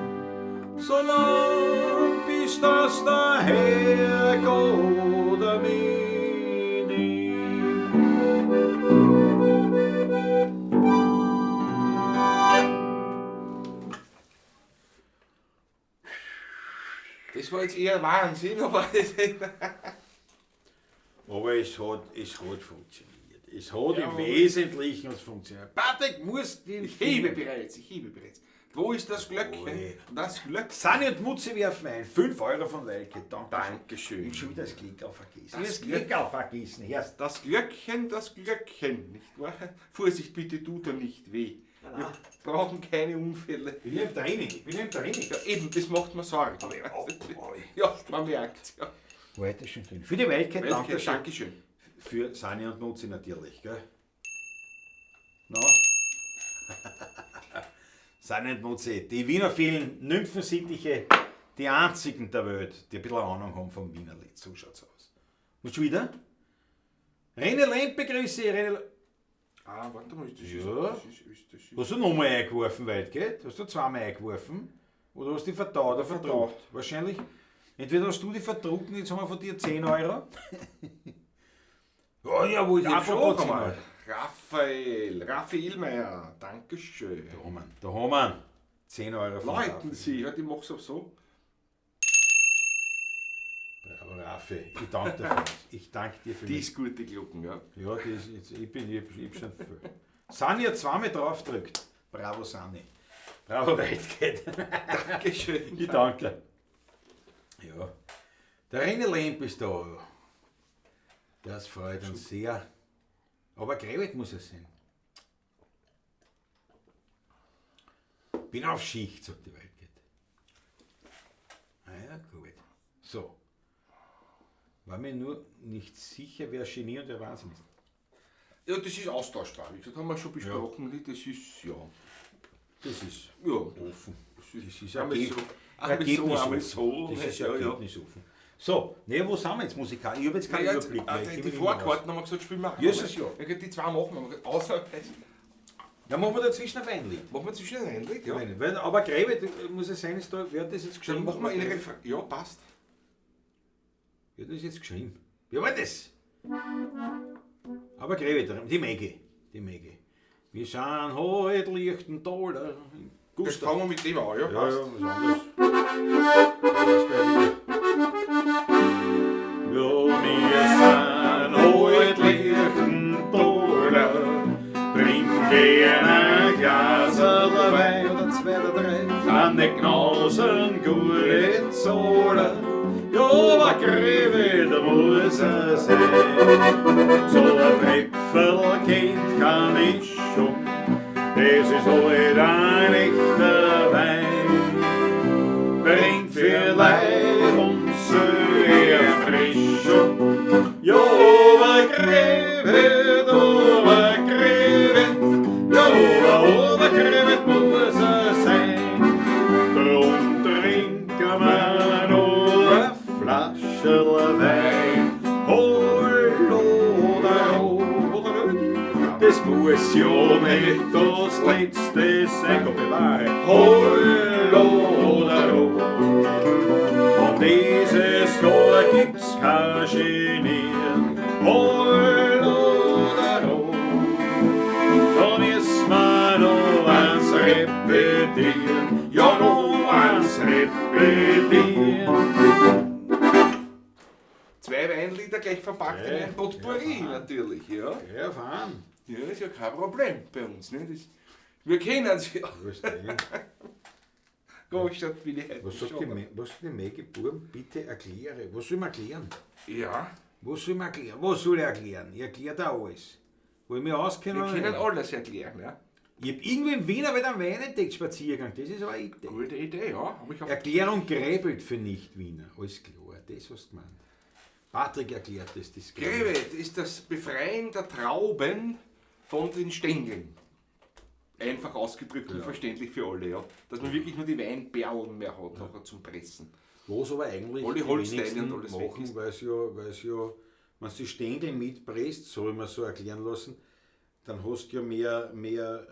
solang bis das der Herrgott mich nimmt. Das war jetzt eher Wahnsinn, aber Aber es hat funktioniert. Es hat im Wesentlichen funktioniert. Patrick muss den Ich hebe bereits, ich hebe bereits. Wo ist das Glöckchen? Das Glöckchen. Sani und Mutzi werfen ein. 5 Euro von Welke. Dankeschön. Dankeschön. Ich hab schon wieder das Klickerl vergessen. Das Ich hab das Klickerl vergessen. Herrst. Das Glöckchen, das Glöckchen, nicht wahr? Vorsicht, bitte tut er nicht weh. Wir brauchen keine Unfälle. Ich bin im Training. Ich bin im Training. Ja, eben, das macht mir Sorgen. Ja, man merkt. Ja. Weiter schön drin. Für die Welke, Welke, Dankeschön. Dankeschön. Für Sani und Mutzi natürlich, gell? Na? Sani und Mutzi, die Wiener vielen Nymphensittiche, die einzigen der Welt, die ein bisschen Ahnung haben vom Wienerlied. So schaut's aus. Musst du wieder? René Lemp begrüße ich. René. Ah, warte mal, das Ja. ist. Hast du nochmal eingeworfen, weit geht? Hast du zweimal eingeworfen? Oder hast du die vertaut oder verdruckt? Wahrscheinlich. Entweder hast du die verdruckt und jetzt haben wir von dir 10 Euro. Ja, jawohl, Ich hab schon apropos 10 einmal. Euro. Raphael Meier, Dankeschön. Da haben wir, da haben wir 10 Euro von Läuten Raphael. Sie, ja, die mach's auch so. Bravo, Raffi, ich danke dir für Ich danke dir für Die ist gut, die Glocken, ja. Ja, die ist jetzt, ich bin, ich hab schon viel. Sani hat zweimal drauf gedrückt. Bravo, Sani. Bravo, Weitgeht. Dankeschön. Ich danke. Ja. Der René Lemp ist da. Das freut uns sehr. Aber Grewet muss es sein. Bin auf Schicht, sagt die Weitgeht. Ah ja, gut. So. War mir nur nicht sicher, wer Genie und wer Wahnsinn ist. Ja, das ist austauschbar. Wie gesagt, haben wir schon besprochen. Ja. Das ist, ja. Das ist ja. offen. Das ist Einmal so, einmal so, einmal so. Das ist Ja, ja. ergebnisoffen. So, ne, wo sind wir jetzt musikalisch? Ich habe jetzt keinen Ja, jetzt, Überblick mehr. Ich die kenn mich nicht mehr Vorkarten haben wir gesagt, spielen wir auch. Jesus, ja. Ja, die zwei machen wir. Außer, aus. Ja, machen wir dazwischen ein Weinlied. machen wir zwischen ein Weinlied, ja. Wein. Weil, aber Gräbe, muss es sein, ist da, wer hat das jetzt Dann geschrieben? machen wir eine Refer. Ja, passt. Wer hat das jetzt geschrieben? Wer war das? Aber Gräbe, die Maggie. Die Maggie. Wir sind heute Lichtentaler. Das Gustav. fangen wir mit dem an, ja, Ja, passt. ja, was anderes. Das wär Ja, wir sind heut Lichtentaler, trinken gern ein Glaserl Wein oder zwei oder drei, sind die Gnasen gute Zahler. Ja, aber Greve, da muss er sein. So ein Tröpfelkind kann ich schon, das ist heut ein echter Wein. Bringt für Leib und Seele Erfrischung. Ja, aber Greve, aber Greve, ja, aber Greve muss er sein. Drum trinken wir noch eine Flasche Wein. Hol oder oder das muss ja nicht das letzte sein. Gott bewahre. Hol oder Und dieses Jahr gibt's kein Genieren. Hol oder Da müssen wir noch ein repetieren, ja noch eins repetieren. Zwei Weinlieder gleich verpackt in Ja, ein Potpourri ja, natürlich, ja. Ja, fahren. Ja, ist ja kein Problem bei uns, ne? Das, wir kennen es ja. Was denn? Großstadt will ich heute Was sagt schon. die, was sagt die Maggie Burm? Bitte erkläre. Was soll man erklären? Ja, Was soll man erklären? Was soll ich erklären? Ich erkläre da alles. Wo ich mich auskenne. wir oder können nicht? alles erklären, ja. Ich hab irgendwo im Wiener wieder einen Wein entdeckt, Spaziergang. Das ist aber eine Idee. Gute Idee, ja. Hab ich auf Erklärung gräbelt für Nicht-Wiener. Alles klar, das hast du gemeint. Patrick erklärt das. Das Gräbelt ist das Befreien der Trauben von den Stängeln. Einfach ausgedrückt und verständlich für alle, ja. Dass man wirklich nur die Weinperlen mehr hat nachher zum Pressen. Was aber eigentlich Alle die Holzteile wenigsten und alles weg machen, ist. weil's ja, wenn du die Stängel mitpresst, so ich mir so erklären lassen, dann hast du ja mehr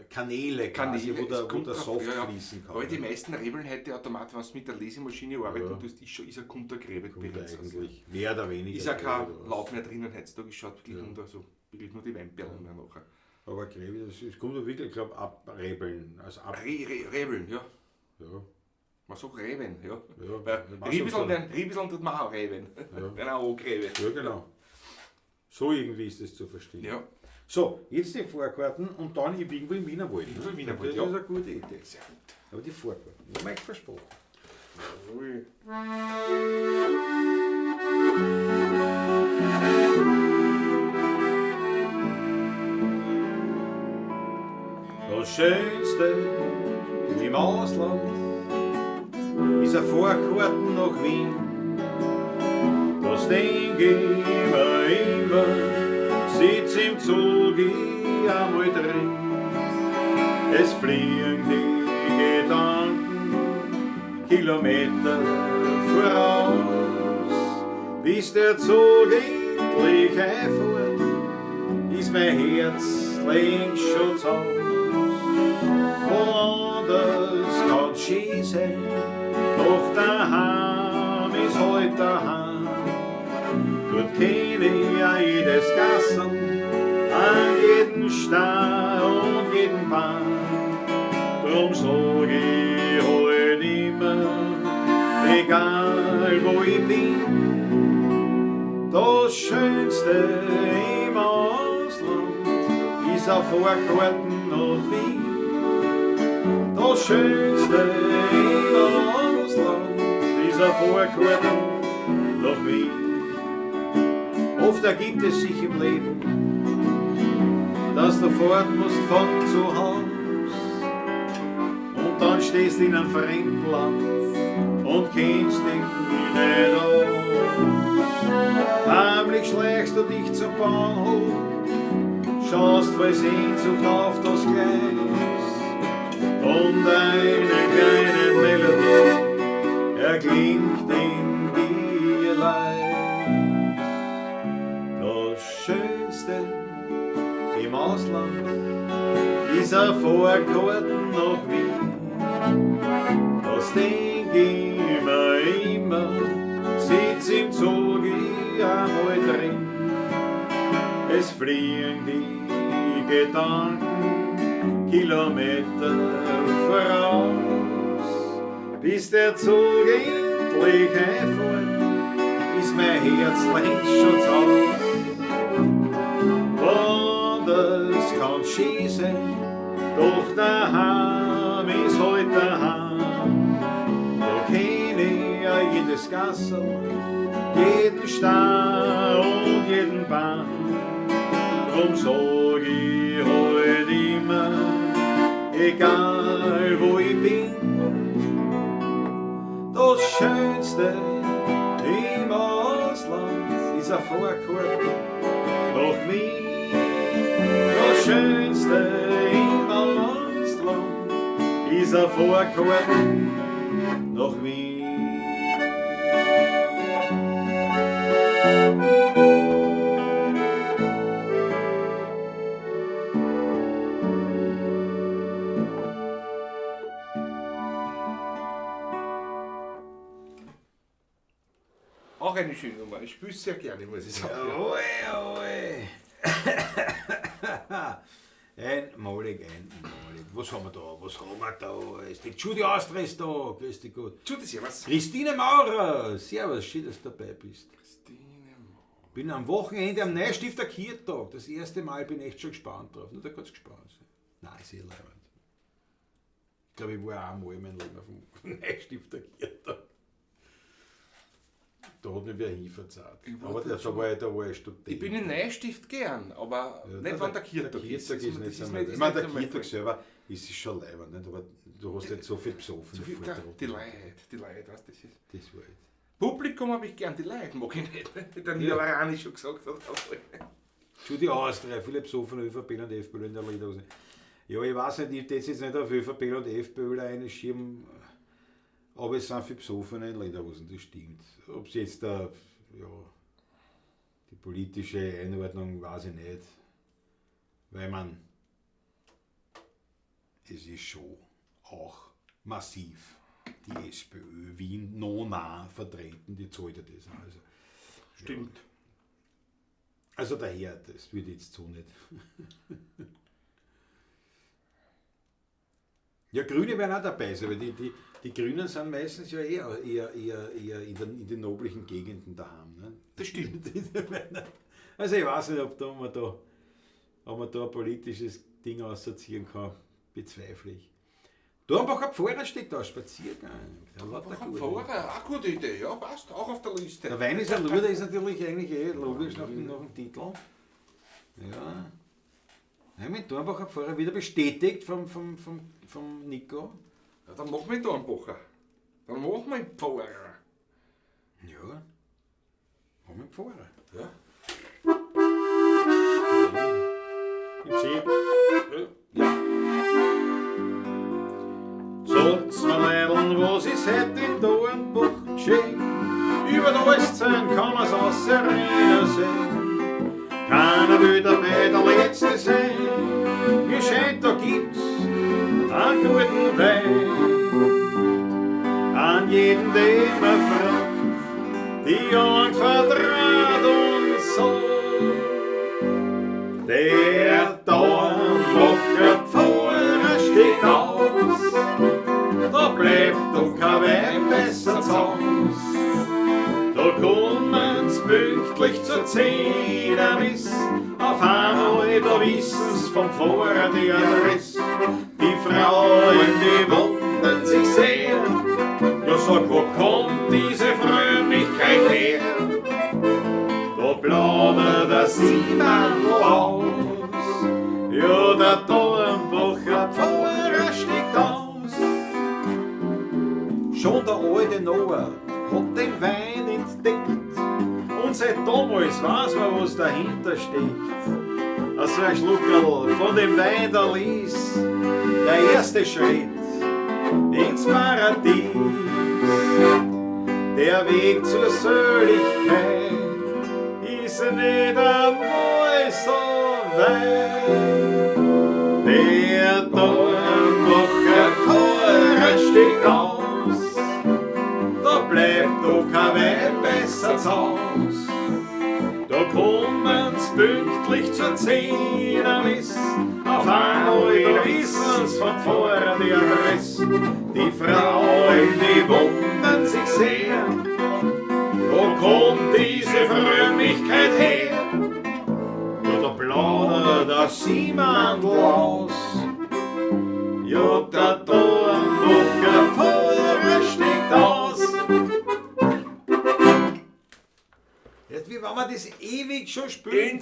Kanäle, quasi, wo es der, wo kommt der drauf, Saft ja, ja. fließen kann. Aber die meisten Rebeln heute Automat, wenn du mit der Lesemaschine arbeiten Ja. tust, ist schon ist ein Kuntergräbet Kommt bereits. Also eigentlich mehr oder weniger. ist ja kein Gräbel raus. Laub mehr drinnen heutzutage, es schaut wirklich unter, so wirklich nur die Weinperlen mehr nachher. Aber Gräbel, das ist, kommt ja wirklich, ich glaube, abrebeln. Also ab, Rebeln, ja. ja. Man sagt Reben, ja. Ja, Weil ich weiß Riebeln schon. werden, Riebeln tut man auch Reben. Ja. Werden auch angerebt. Ja, genau. So irgendwie ist das zu verstehen. Ja. So, jetzt die Vorkarten und dann ich irgendwo im Wienerwald. Irgendwo Ne? im Wienerwald, Das ja. ist eine gute Idee. Sehr gut. Aber die Vorkarten, ich habe euch versprochen. Jawohl. Das Schönste im Ausland ist eine Fahrkarten nach Wien. Das denk ich mir immer, sitz im Zug ich einmal drin. Es fliegen die Gedanken Kilometer voraus, bis der Zug endlich einfährt, ist mein Herz längst schon zu Haus. Woanders kann's schön sein, doch daheim ist halt daheim. Dort kenn ich ja jedes Gassel, an jeden Stein und jeden Baum. Drum sag ich halt immer, egal wo ich bin, das Schönste im Ausland ist auf Fahrkarten nach Wien. Das Schönste im Ausland ist auf Fahrkarten nach Wien. Oft ergibt es sich im Leben, dass du fort musst von zu Haus und dann stehst in einem fremden Land und kennst dich nicht aus. Heimlich schleichst du dich zum Bahnhof, schaust voll Sehnsucht auf das Gleis und eine kleine Melodie erklingt in dir leis. Das Schönste im Ausland ist eine Fahrkarten nach Wien. Das denk ich mir immer, sitz im Zug ich einmal drin. Es fliegen die Gedanken Kilometer voraus, bis der Zug endlich einfährt, ist mein Herz längst schon zu Haus. Woanders kann's schön sein, doch daheim ist halt daheim. Da kenn ich ja jedes Gassel, jeden Stein und jeden Baum. Drum sag ich halt immer, egal wo ich bin, das Schönste im Ausland ist eine Fahrkarte nach Wien. Das Schönste im Ausland ist eine Fahrkarte nach Wien. Auch eine schöne Nummer. Ich spiele es sehr gerne, muss ich sagen. Jawohl, jawohl. Einmalig, einmalig. Was haben wir da? Was haben wir da? Ist die Judy Austria da? Grüß dich Gott. Judy, servus. Christine Maurer, servus, schön, dass du dabei bist. Christine Maurer. Bin am Wochenende am Neustifter Kirtag. Das erste Mal bin ich echt schon gespannt drauf. Nur da kurz gespannt sein. Nein, ist eh leibend. Ich glaube, ich war auch einmal in meinem Leben auf dem Neustifter Kirtag. Da hat mich wer hinverzahlt. Aber da war ich Student. Ich bin in Neustift gern, aber Ja, nicht, wenn der Kirtag ist. Der Kirtag ist nicht so. Ich meine, der Kirtag selber ist schon leibend, nicht? Aber du hast nicht so viel besoffen. So viel, die Leute, weißt du, das ist. Das war halt. Publikum habe ich gern, die Leute mag ich nicht. Wie der Niederrani schon gesagt hat. Judy Austria, viele besoffene ÖVP und FPÖ in der Lederhose. Ja, ich weiß nicht, ich darf jetzt nicht auf ÖVP und FPÖ einschieben, aber es sind viele Besoffene in Lederhosen, das stimmt. Ob es jetzt da, ja, die politische Einordnung, weiß ich nicht. Weil man, es ist schon auch massiv die SPÖ Wien noch nah vertreten, die zahlt ja das. Also, stimmt. Ja. Also daher, das würde ich jetzt so nicht. Ja, Grüne werden auch dabei sein, weil die Grünen sind meistens ja eher in den noblichen Gegenden daheim. Ne? Das stimmt. Also ich weiß nicht, ob man da ein politisches Ding ausziehen kann, bezweifle ich. Dornbacher Pfarrer steht da, Spaziergang. Dornbacher Pfarrer, auch gute Idee, ja, passt, auch auf der Liste. Der Wein ist ein Luder, ist natürlich eigentlich eh logisch nach dem Titel. Ja. Ja, mit Dornbacher Pfarrer wieder bestätigt vom Nico. Ja, dann machen wir den Dornbacher. Dann machen wir den Pfarrer. Ja, machen wir den Pfarrer. Ja. Im C. Ja. Sagt's mir Leideln, was ist heut in Dornbach geschehen? Über der Alszahn kann man's aus Serena sehen. Keiner will dabei der Letzte sein. Mir scheint, da gibt's einen guten Wein. An jeden, den man fragt, die Augen verdreht und so. Der Dornbacher Pfarrer steht aus, da bleibt doch kein Wein besser zu Haus. Da kommen's pünktlich zur 10 Miss, auf einmal da wissen's vom Pfarrer die Adresse. Die Frauen, die wundern sich sehr, ja sag, wo kommt diese Frömmigkeit her? Da plaudert der Siebandl aus, ja der Dornbacher Pfarrer steigt aus. Schon der alte Noah hat den Wein entdeckt und seit damals weiß man, was dahinter steckt. Also ein Schluckerl von dem Wein da ließ der erste Schritt ins Paradies. Der Weg zur Seligkeit ist nicht einmal so weit. Der Dornbacher Pfarrer steht aus, da bleibt doch kein Wein besser zu Haus. Da kommen's pünktlich zur 10 Miss, auf einmal da wissen's vom Pfarrer die Adresse. Die Frauen, die wundern sich sehr, wo kommt diese Frömmigkeit her? Ja, da plaudert der Siemandl aus, ja, der Dornbacher Pfarrer steigt aus. Wie wenn wir das ewig schon spielen.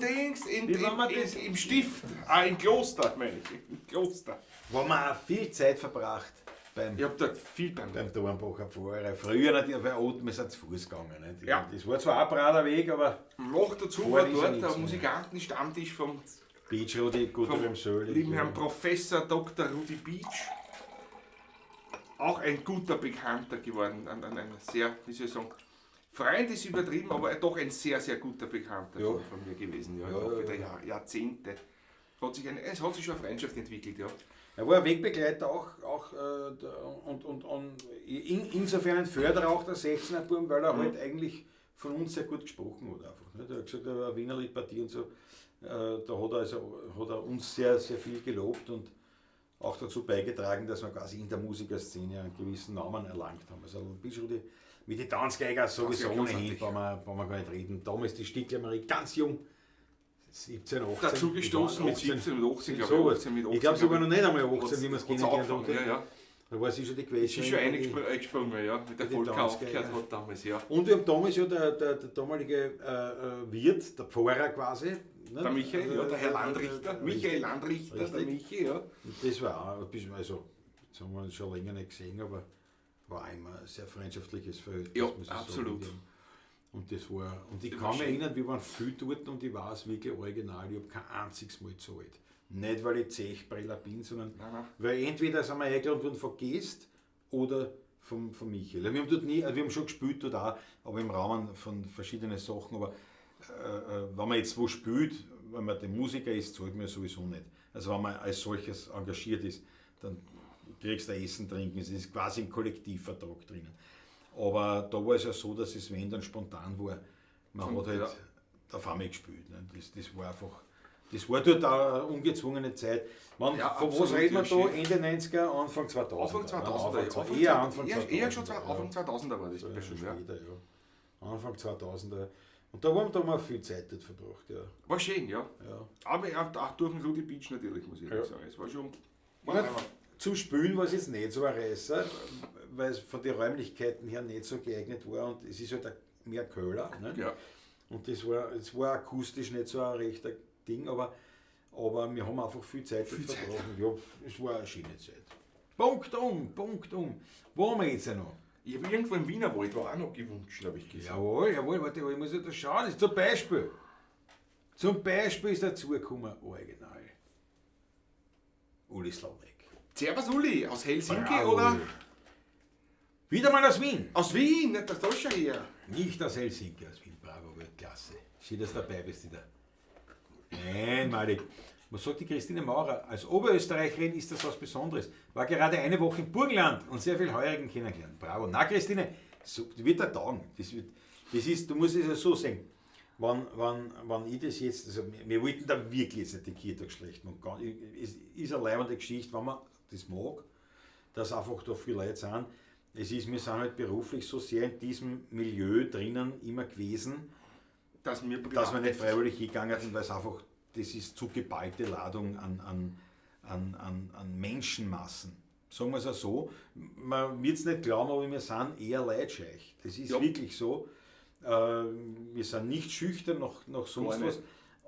Im Stift, im Kloster, meine ich. Im Kloster. Wo man auch viel Zeit verbracht beim, ich hab da viel beim Dornbacher Pfarrer. Früher natürlich, wir sind zu Fuß gegangen. Nicht? Ja. Das war zwar auch ein Prater Weg, aber. Noch dazu war dort der Musikantenstammtisch vom Beach Rudi, vom lieben Herrn Professor Dr. Rudi Beach. Auch ein guter Bekannter geworden, ein sehr, wie soll ich sagen, Freund ist übertrieben, aber doch ein sehr, sehr guter Bekannter von mir gewesen. Ja, im Laufe der Jahrzehnte. Es hat sich schon eine Freundschaft entwickelt, ja. Er war ein Wegbegleiter auch und insofern ein Förderer auch der 16er Buben, weil er halt eigentlich von uns sehr gut gesprochen hat. Einfach, ne? Er hat gesagt, er war Wienerlied-Partie und so. Da hat er, also, hat er uns sehr, sehr viel gelobt und auch dazu beigetragen, dass wir quasi in der Musikerszene einen gewissen Namen erlangt haben. Also Beach Rudi mit den Tanzgeiger sowieso ohnehin, brauchen wir gar nicht reden. Damals die Stickler Marie ganz jung, 17, 18. Dazu gestoßen mit 17 und 18, glaube ich. 18, mit 18, Ich glaube sogar noch nicht einmal 18, wie wir es hat's kennengelernt haben. angefangen, Ja, ja. Da war sie schon die Quetsch. Sie ist schon eingesprungen, ja, mit der die Volker Tanzgeiger. aufgehört hat damals, ja. Und wir haben damals ja der damalige Wirt, der Pfarrer quasi. Ne? Der Michael, ja, der Herr Landrichter. Michael Landrichter, der Richtig. Michi, ja. Und das war auch ein bisschen, also, das haben wir uns schon länger nicht gesehen, aber war auch immer ein sehr freundschaftliches Verhältnis. Ja, muss ich sagen, absolut. mit ihm. Und das war, und ich Das kann war mich schön. erinnern, wir waren viel dort und ich weiß wirklich original, ich habe kein einziges Mal gezahlt. Nicht, weil ich Zechbreller bin, sondern Nein, nein. weil entweder sind wir eingeladen worden von Gästen oder vom Michael. Wir haben dort nie, also wir haben schon gespielt dort auch, aber im Rahmen von verschiedenen Sachen. Aber wenn man jetzt wo spielt, wenn man der Musiker ist, zahlt man ja sowieso nicht. Also wenn man als solches engagiert ist, dann kriegst du Essen, Trinken, es ist quasi im Kollektivvertrag drinnen. Aber da war es ja so, dass es wenn dann spontan war, man Und, hat halt ja. auf einmal gespielt. Ne? Das war einfach, das war dort auch eine ungezwungene Zeit. Man, Ja, von was absolut, reden wir ja, da? schön. Ende 90er, Anfang 2000er. Anfang ne? 2000er, ja. Anfang, eher Anfang eher, 2000er. eher schon ja. Anfang 2000er war das Ja, bestimmt, ja. später, ja. Anfang 2000er. Und da haben wir da mal viel Zeit dort verbracht, ja. War schön, ja. Ja. Aber auch durch den Rudi Beach natürlich, muss ich ehrlich sagen. Es war schon. Ich mein, zum Spülen war es jetzt nicht so ein Reißer, weil es von den Räumlichkeiten her nicht so geeignet war und es ist halt auch mehr Köhler. Ne? Ja. Und das war akustisch nicht so ein rechter Ding, aber wir haben einfach viel Zeit Viel dort Zeit. verbracht. Ja, es war eine schöne Zeit. Punkt um, Punkt um. Wo haben wir jetzt ja noch? Ich habe irgendwo im Wienerwald war auch noch gewünscht, habe ich gesehen. Jawohl, jawohl, warte, aber ich muss ja da schauen. Das ist zum Beispiel. Zum Beispiel ist dazugekommen, original. Uli Slawek. Servus Uli, aus Helsinki Bravo. oder? Wieder mal aus Wien. Aus Wien, nicht das da schon her. Nicht aus Helsinki, aus Wien. Bravo, Weltklasse. Schön, dass du dabei bist wieder. Einmalig. Was sagt die Christine Maurer? Als Oberösterreicherin ist das was Besonderes. War gerade eine Woche im Burgenland und sehr viel Heurigen kennengelernt. Bravo. Na, Christine, so, das wird der taugen. Das ist, du musst es ja so sehen. Wenn ich das jetzt, also wir wollten da wirklich jetzt nicht den Kirtag schlecht machen. Es ist eine leibende Geschichte, wenn man das mag, dass einfach da viele Leute sind. Wir sind halt beruflich so sehr in diesem Milieu drinnen immer gewesen, Dass wir, dass wir nicht freiwillig hingegangen sind, weil es einfach, das ist zu geballte Ladung an Menschenmassen. Sagen wir es auch so, man wird es nicht glauben, aber wir sind eher leidscheich. Das ist Ja. wirklich so. Wir sind nicht schüchtern noch sonst Gar was, nicht.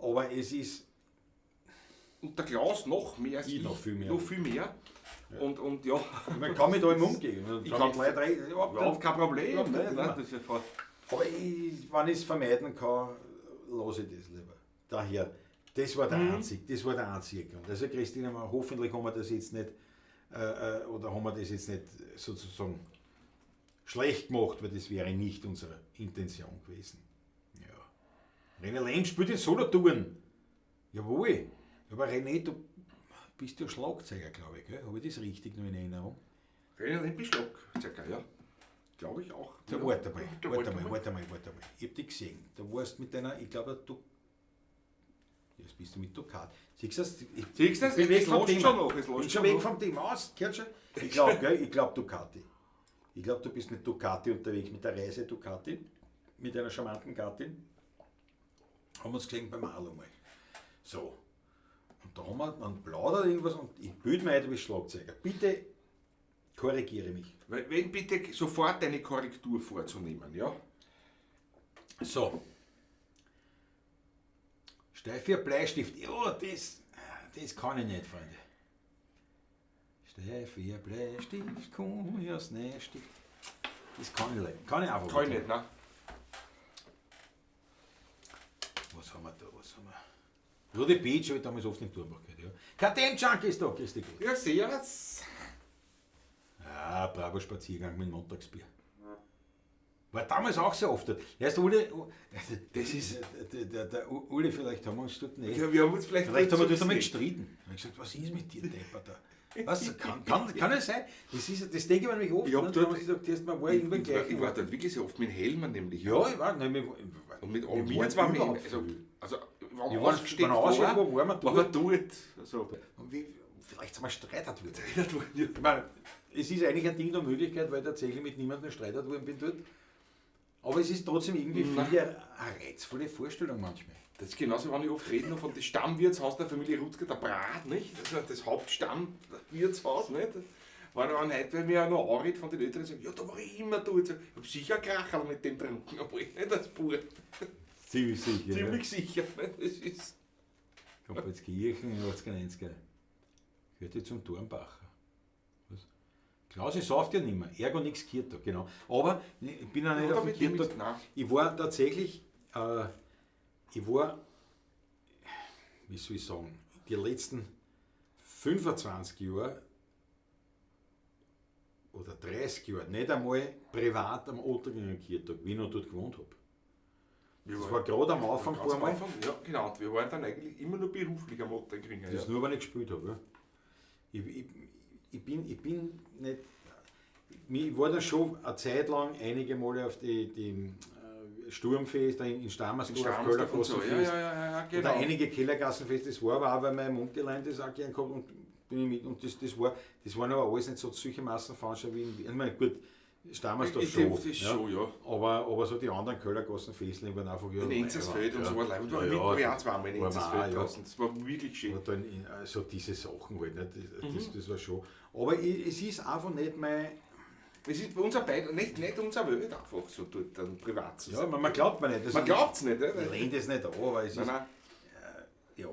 aber es ist, Und der Klaus noch mehr als Ich ich. noch viel mehr. Noch viel mehr. Und ja, man kann mit allem umgehen. Man Ich kann kann- mit Leuten reden, überhaupt überhaupt kein Problem. Überhaupt Ne? kein Nein, Thema. das ist ja voll. Aber ich, wenn ich es vermeiden kann, lasse ich das lieber. Daher, das war der einzige, das war der einzige Grund. Also Christina, hoffentlich haben wir das jetzt nicht, oder haben wir das jetzt nicht sozusagen schlecht gemacht, weil das wäre nicht unsere Intention gewesen. Ja. René Lehm spielt in Solothurn. Jawohl. Aber René, du bist ja Schlagzeuger, glaube ich. Gell? Habe ich das richtig noch in Erinnerung? René Lempischlock, circa, ja. Glaube ich auch. Da, Ja. warte mal, Da warte mal, warte mal, warte mal. Ich hab dich gesehen. Da warst mit deiner, ich glaube, du. Jetzt bist du mit Ducati. Siehst du das? Ich, Siehst du das? ich bin Es weg vom lässt Thema. schon noch, es bin lässt schon schon weg noch. vom Thema aus. Gehört schon? Ich glaube, gell? Ich glaube Ducati. Ich glaube, du bist mit Ducati unterwegs, mit der Reise Ducati, mit einer charmanten Gattin. Haben wir uns gesehen beim Alu mal. So. Und da haben wir dann plaudert irgendwas und ich bilde mir ein, du bist Schlagzeuger. Bitte korrigiere mich. Wenn bitte sofort eine Korrektur vorzunehmen, ja? So. Steifer Bleistift. Ja, das kann ich nicht, Freunde. Steifer Bleistift, komm ich aus Neustift. Das kann ich nicht. Kann ich einfach Kann ich nicht, ne? Was haben wir da? Was haben wir? Rudi Beach habe ich damals oft im Turmbach gehört. Ja. KTM Junkie ist da, grüß dich Gott. Ja, servus. Ah, bravo Spaziergang mit Montagsbier. War damals auch sehr oft dort. Erst Uli, das ist, der Uli, vielleicht haben wir uns dort nicht. Ja, wir haben uns vielleicht, Vielleicht haben wir dort so einmal gesehen. gestritten. Ich habe gesagt, was ist mit dir, Deppert da? Was, kann das sein? Das, ist, das denke ich mir nämlich oft. Ich hab ne? dort- Da haben sie gesagt, erst mal war irgendwann Ich, gleich. ich war dort wirklich sehr oft mit Helmen nämlich. Ja, ich war. Nein, wir, Und mit wir wir waren zwei, überhaupt also, viel. also wenn Wir man waren, ausgesteckt wenn er ausgesteckt war, war, waren wir war dort. man dort. Also, Und wie, vielleicht sind wir streitert worden. Ich meine, es ist eigentlich ein Ding der Möglichkeit, weil ich tatsächlich mit niemandem streitert worden bin dort. Aber es ist trotzdem irgendwie Nein. finde ich, eine reizvolle Vorstellung manchmal. Das ist genauso, wenn ich oft rede noch von dem Stammwirtshaus der Familie Rutger, der Brat, nicht? Das ist das Hauptstammwirtshaus, nicht? Wenn ich heute bei mir auch noch anredet von den Eltern, sagen, ja, da war ich immer dort. Ich hab sicher ein Kracherl mit dem getrunken, obwohl ich nicht als Bub. Ziemlich sicher. Ziemlich sicher. Nicht? Das ist Gumpoldskirchen in 80er, 90er. Gehört zum Dornbacher. Was? Klaus, ich sauf ja nicht mehr. Ergo nix Kirtag, genau. Aber ich bin auch nicht Oder auf dem mit dem Kirtag. ist- nein. Ich war tatsächlich, ich war, wie soll ich sagen, die letzten 25 Jahre oder 30 Jahre nicht einmal privat am Otterkringer Kirtag, wie ich noch dort gewohnt habe. Das war gerade am Anfang ein Ganz paar am Mal. Anfang, ja, genau. Und wir waren dann eigentlich immer nur beruflich am Otterkringer. Das ist Ja. nur, wenn ich gespielt habe. Ja. Ich bin nicht. Ich war dann schon eine Zeit lang einige Male auf die Sturmfest in Stammersdorf, In Stammersdorf und so. Ja, Kellergassenfest. ja, genau. Oder einige Kellergassenfeste, das war aber auch, weil mein Onkel das auch gern gehabt und bin ich mit. Und das waren aber alles nicht so solche Massenveranstaltungen wie in, ich meine, gut, Stammersdorf schon. Das ist ja. schon, ja. Aber so die anderen Kellergassenfeste waren einfach ja. In Enzersfeld und ja. so war Leib. Ja, Ja, ja, war ich auch zweimal in war wir auch, Enzersfeld ja. draußen. Das war wirklich schön. Aber dann in, also diese Sachen halt, nicht? Das war schon. Aber es ist einfach nicht mein. Es ist bei uns auch beid, nicht unser Welt einfach so dort dann privat zu Ja, sein. man glaubt mir nicht. Das Man glaubt es nicht, Ich ne? lehne das nicht an, aber es Nein, ist. nein. Ja.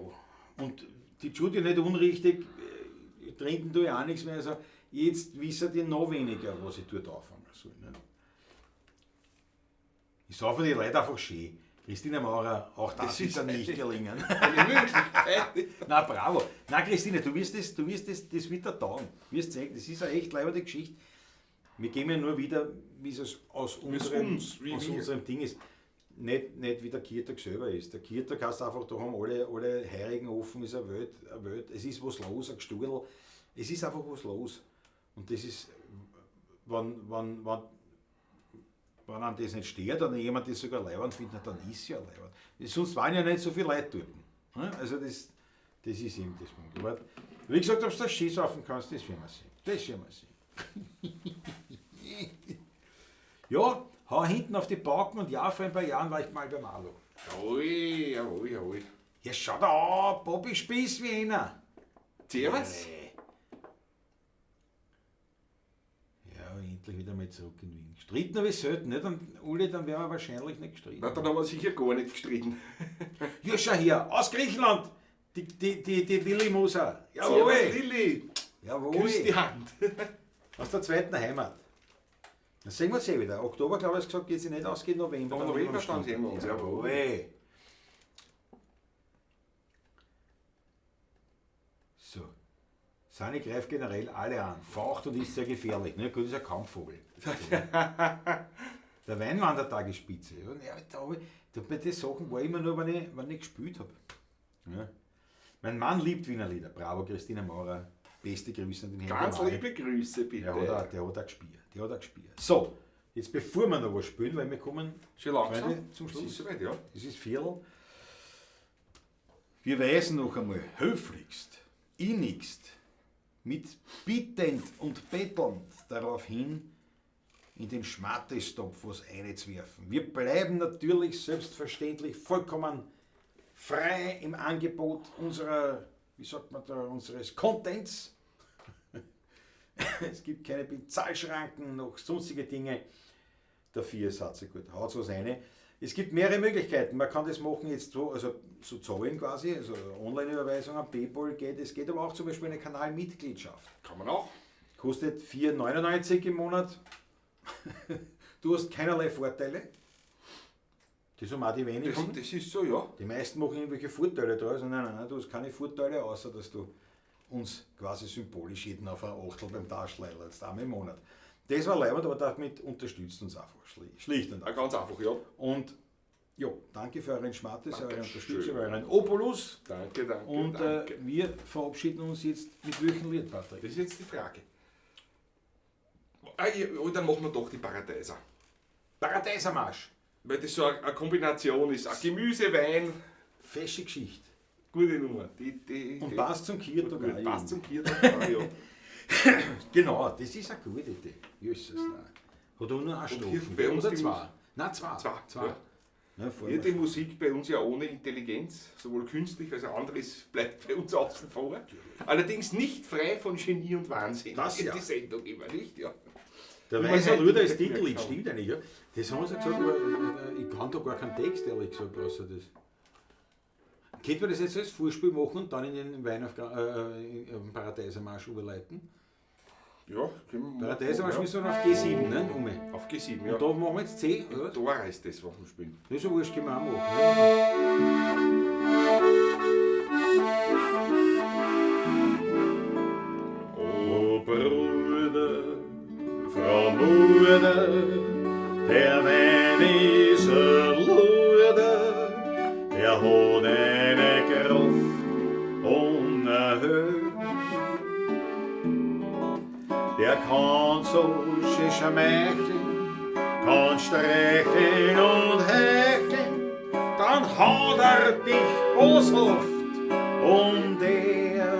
Und die Judy nicht unrichtig, trinken tue ich auch nichts mehr. Also jetzt wissen die noch weniger, was ich dort anfangen soll. Ne? Ich saufe die Leute einfach schön. Christina Maurer, auch das, Das ist ist dann nicht gelingen. Eine Möglichkeit. Na bravo. Na Christine, du wirst das, das wird dir taugen. Du wirst sehen, das ist eine echt leibende Geschichte. Wir gehen ja nur wieder, wie es aus unserem, uns, wie aus wir. unserem Ding ist. Nicht wie der Kirtag selber ist. Der Kirtag heißt einfach, da haben alle Heirigen offen, ist eine Welt. Es ist was los, ein Gesturl. Es ist einfach was los. Und das ist, wenn einem das nicht stört oder jemand das sogar leibend findet, dann ist ja leibend. Sonst waren ja nicht so viele Leute dort. Ne? Also das ist eben das Punkt. Aber wie gesagt, ob du das Ski saufen kannst, das werden wir sehen. Das werden wir sehen. Ja, hau hinten auf die Pauken und ja, vor ein paar Jahren war ich mal beim Alu. Jawohl, jawohl, jawohl. Ja, schau da an, Bobby Spieß wie einer. Servus. Ja, endlich wieder mal zurück in Wien. Gestritten habe ich selten, nicht? Und Uli, dann wären wir wahrscheinlich nicht gestritten. Na, dann haben wir sicher gar nicht gestritten. Ja, schau her, aus Griechenland! Die Lilly Moser. Jawohl! Servus, Lilly. Jawohl! Küss die Hand. Aus der zweiten Heimat. Dann sehen wir uns eh wieder. Oktober, glaube ich, hast gesagt, geht sie nicht aus, geht November. Im Dann November sind wir am dann sehen wir uns, Jawohl. jawohl. So. Sani greift generell alle an. Faucht und ist sehr gefährlich. Ne? Gut, ist ein Kampfvogel. Der Weinwandertag ist spitze. Ja, da bei den Sachen war immer nur, wenn ich gespielt habe. Ja. Mein Mann liebt Wiener Lieder. Bravo, Christina Maurer. Beste Grüße an den Herrn. Ganz Gemahl. liebe Grüße, bitte. Der hat auch gespielt. Der hat auch gespielt. So, jetzt bevor wir noch was spielen, weil wir kommen Schon langsam. Freunde, zum Es Schluss. ist soweit, ja. Es ist Viertel. Wir weisen noch einmal höflichst, innigst, mit bittend und bettelnd darauf hin, in den Schmattestopf was einzuwerfen. Wir bleiben natürlich selbstverständlich vollkommen frei im Angebot unserer, wie sagt man da, unseres Contents. Es gibt keine Bezahlschranken noch sonstige Dinge. Dafür ist gut. Haut was rein. Es gibt mehrere Möglichkeiten. Man kann das machen jetzt so, also so zahlen quasi, also Online-Überweisung an PayPal geht. Es geht aber auch zum Beispiel eine Kanalmitgliedschaft. Kann man auch. Kostet 4,99 im Monat. Du hast keinerlei Vorteile. Das haben auch die wenigen. Das ist so, ja. Die meisten machen irgendwelche Vorteile draus. Nein, nein, nein, du hast keine Vorteile, außer dass du uns quasi symbolisch jeden auf ein Achtel beim Taschleil jetzt einmal im Monat. Das war leibend, aber damit unterstützt uns einfach schlicht und einfach. Ganz einfach, ja. Und ja, danke für euren Schmattes, eure Dankeschön. Unterstützung, euren Opolus. Danke, danke, Und danke. wir verabschieden uns jetzt mit welchem Lied, Patrick? Das ist jetzt die Frage. Ah, ja, oh, dann machen wir doch die Paradeiser. Paradeisermarsch! Weil das so eine Kombination ist. Ein Gemüse, Wein, Fesche Geschichte. Gute Nummer. Und passt zum Kirtag auch. Passt zum Kirtag auch, ja. Genau, das ist eine gute Idee. Jesus, nein. Hat auch nur eine Strophe. bei uns Oder die zwei? Nein, zwei. Zwei, Zwei. ja. Ja, voll Ja, die Musik bei uns ja ohne Intelligenz, sowohl künstlich als auch anderes, bleibt bei uns außen vor. Allerdings nicht frei von Genie und Wahnsinn. Das ja. Die Sendung immer nicht, ja. Der Wie man Weißer heute Luder ist gemerkt Titellied, haben. stimmt eigentlich, ja. Das haben sie gesagt, aber ich kann da gar keinen Text, ehrlich gesagt, außer das. Könnte man das jetzt als Vorspiel machen und dann in den Wein auf den Paradeisermarsch überleiten? Ja, können wir Paradeisermarsch machen, müssen wir auf G7, ne? Um. ja. Auf G7, ja. Und da machen wir jetzt C, oder was? Da ist das, was wir spielen. Das ist ja wurscht, können wir auch machen. Ne? O Bruder, Frau Mutter, der Wein ist ein Luder, der hat eine Kraft unerhört. Der kann so schön schmeicheln, kann streicheln und hecheln, dann haut er dich boshaft und ehrt.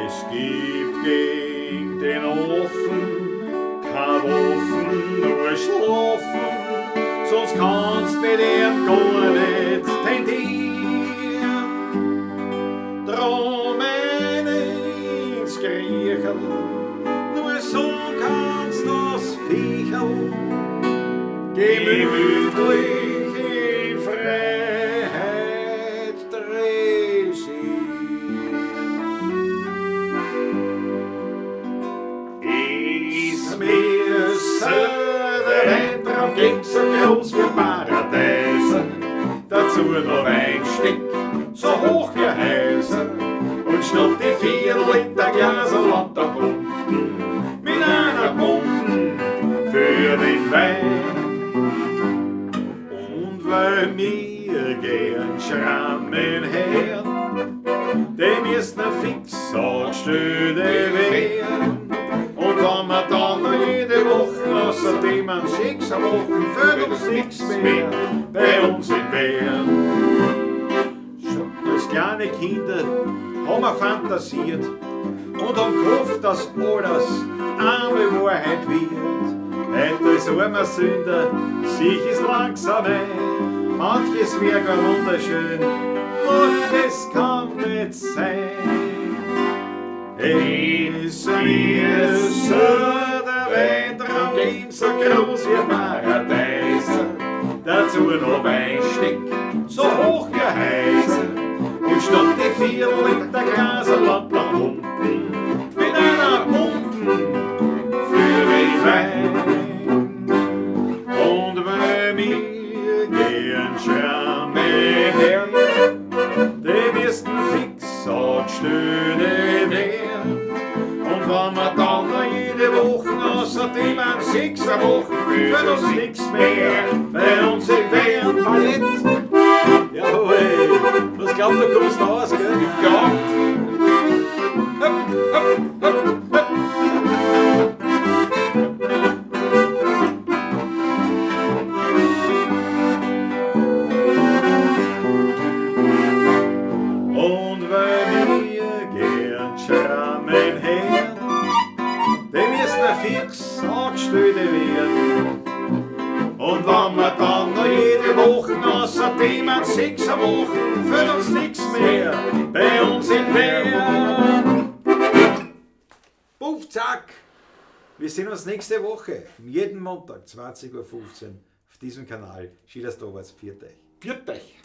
Es gibt gegen den Ofen kein Waffen, nur Schlafen, sonst kannst mit ihm gar nicht tendieren. Drum eine ins Griecherl, nur so kannst das Viecherl gemütlich in Freiheit dressieren. Ist mir der Weintraum ging so groß wie Paradeiser, dazu noch Weinsteck, so hoch wie Häuser, und statt die 4 Liter Glaser lauter Pumpen, mit einer Pumpen für den Wein. Und weil wir gern Schrammen her, dem ist ne fix angestellt werden. Und wenn wir dann noch jede Woche, außerdem an 6 Wochen, fehlt uns nichts mehr bei uns in Wern. Schon als kleine Kinder haben wir fantasiert und haben gehofft, dass alles einmal Wahrheit wird. Heute als armer Sünder sieh ich es langsam ein, manches wär gar wunderschön, doch es kann nicht sein. Es ist der Weintraum ging so groß wie Paradeiser, dazu noch Weinsteck, so hoch wie Häuser, und statt die 4 Liter Glaser lauter Pumpen, mit einer Pumpen für den Wein. Und bei mir gehen Schramme her, die müssten fix angestellt werden. Und wenn wir dann noch jede Woche, außerdem an 6 Wochen, fehlt uns nix mehr bei uns im Wehren. Ballett! Jawohl! Was glaubt du, kommst du aus, gell? Ja. Hopp, hopp, hopp, hopp. Und weil wir gern Schrammen her, dem ist ne fix angestellt werden. Und wenn wir dann noch jede Woche, außerdem an 6 Wochen, fehlt uns nix mehr bei uns in Wern. Puff, zack! Wir sehen uns nächste Woche, jeden Montag, 20:15 Uhr, auf diesem Kanal. Schieders Doberts, pfiat euch. Pfiat euch.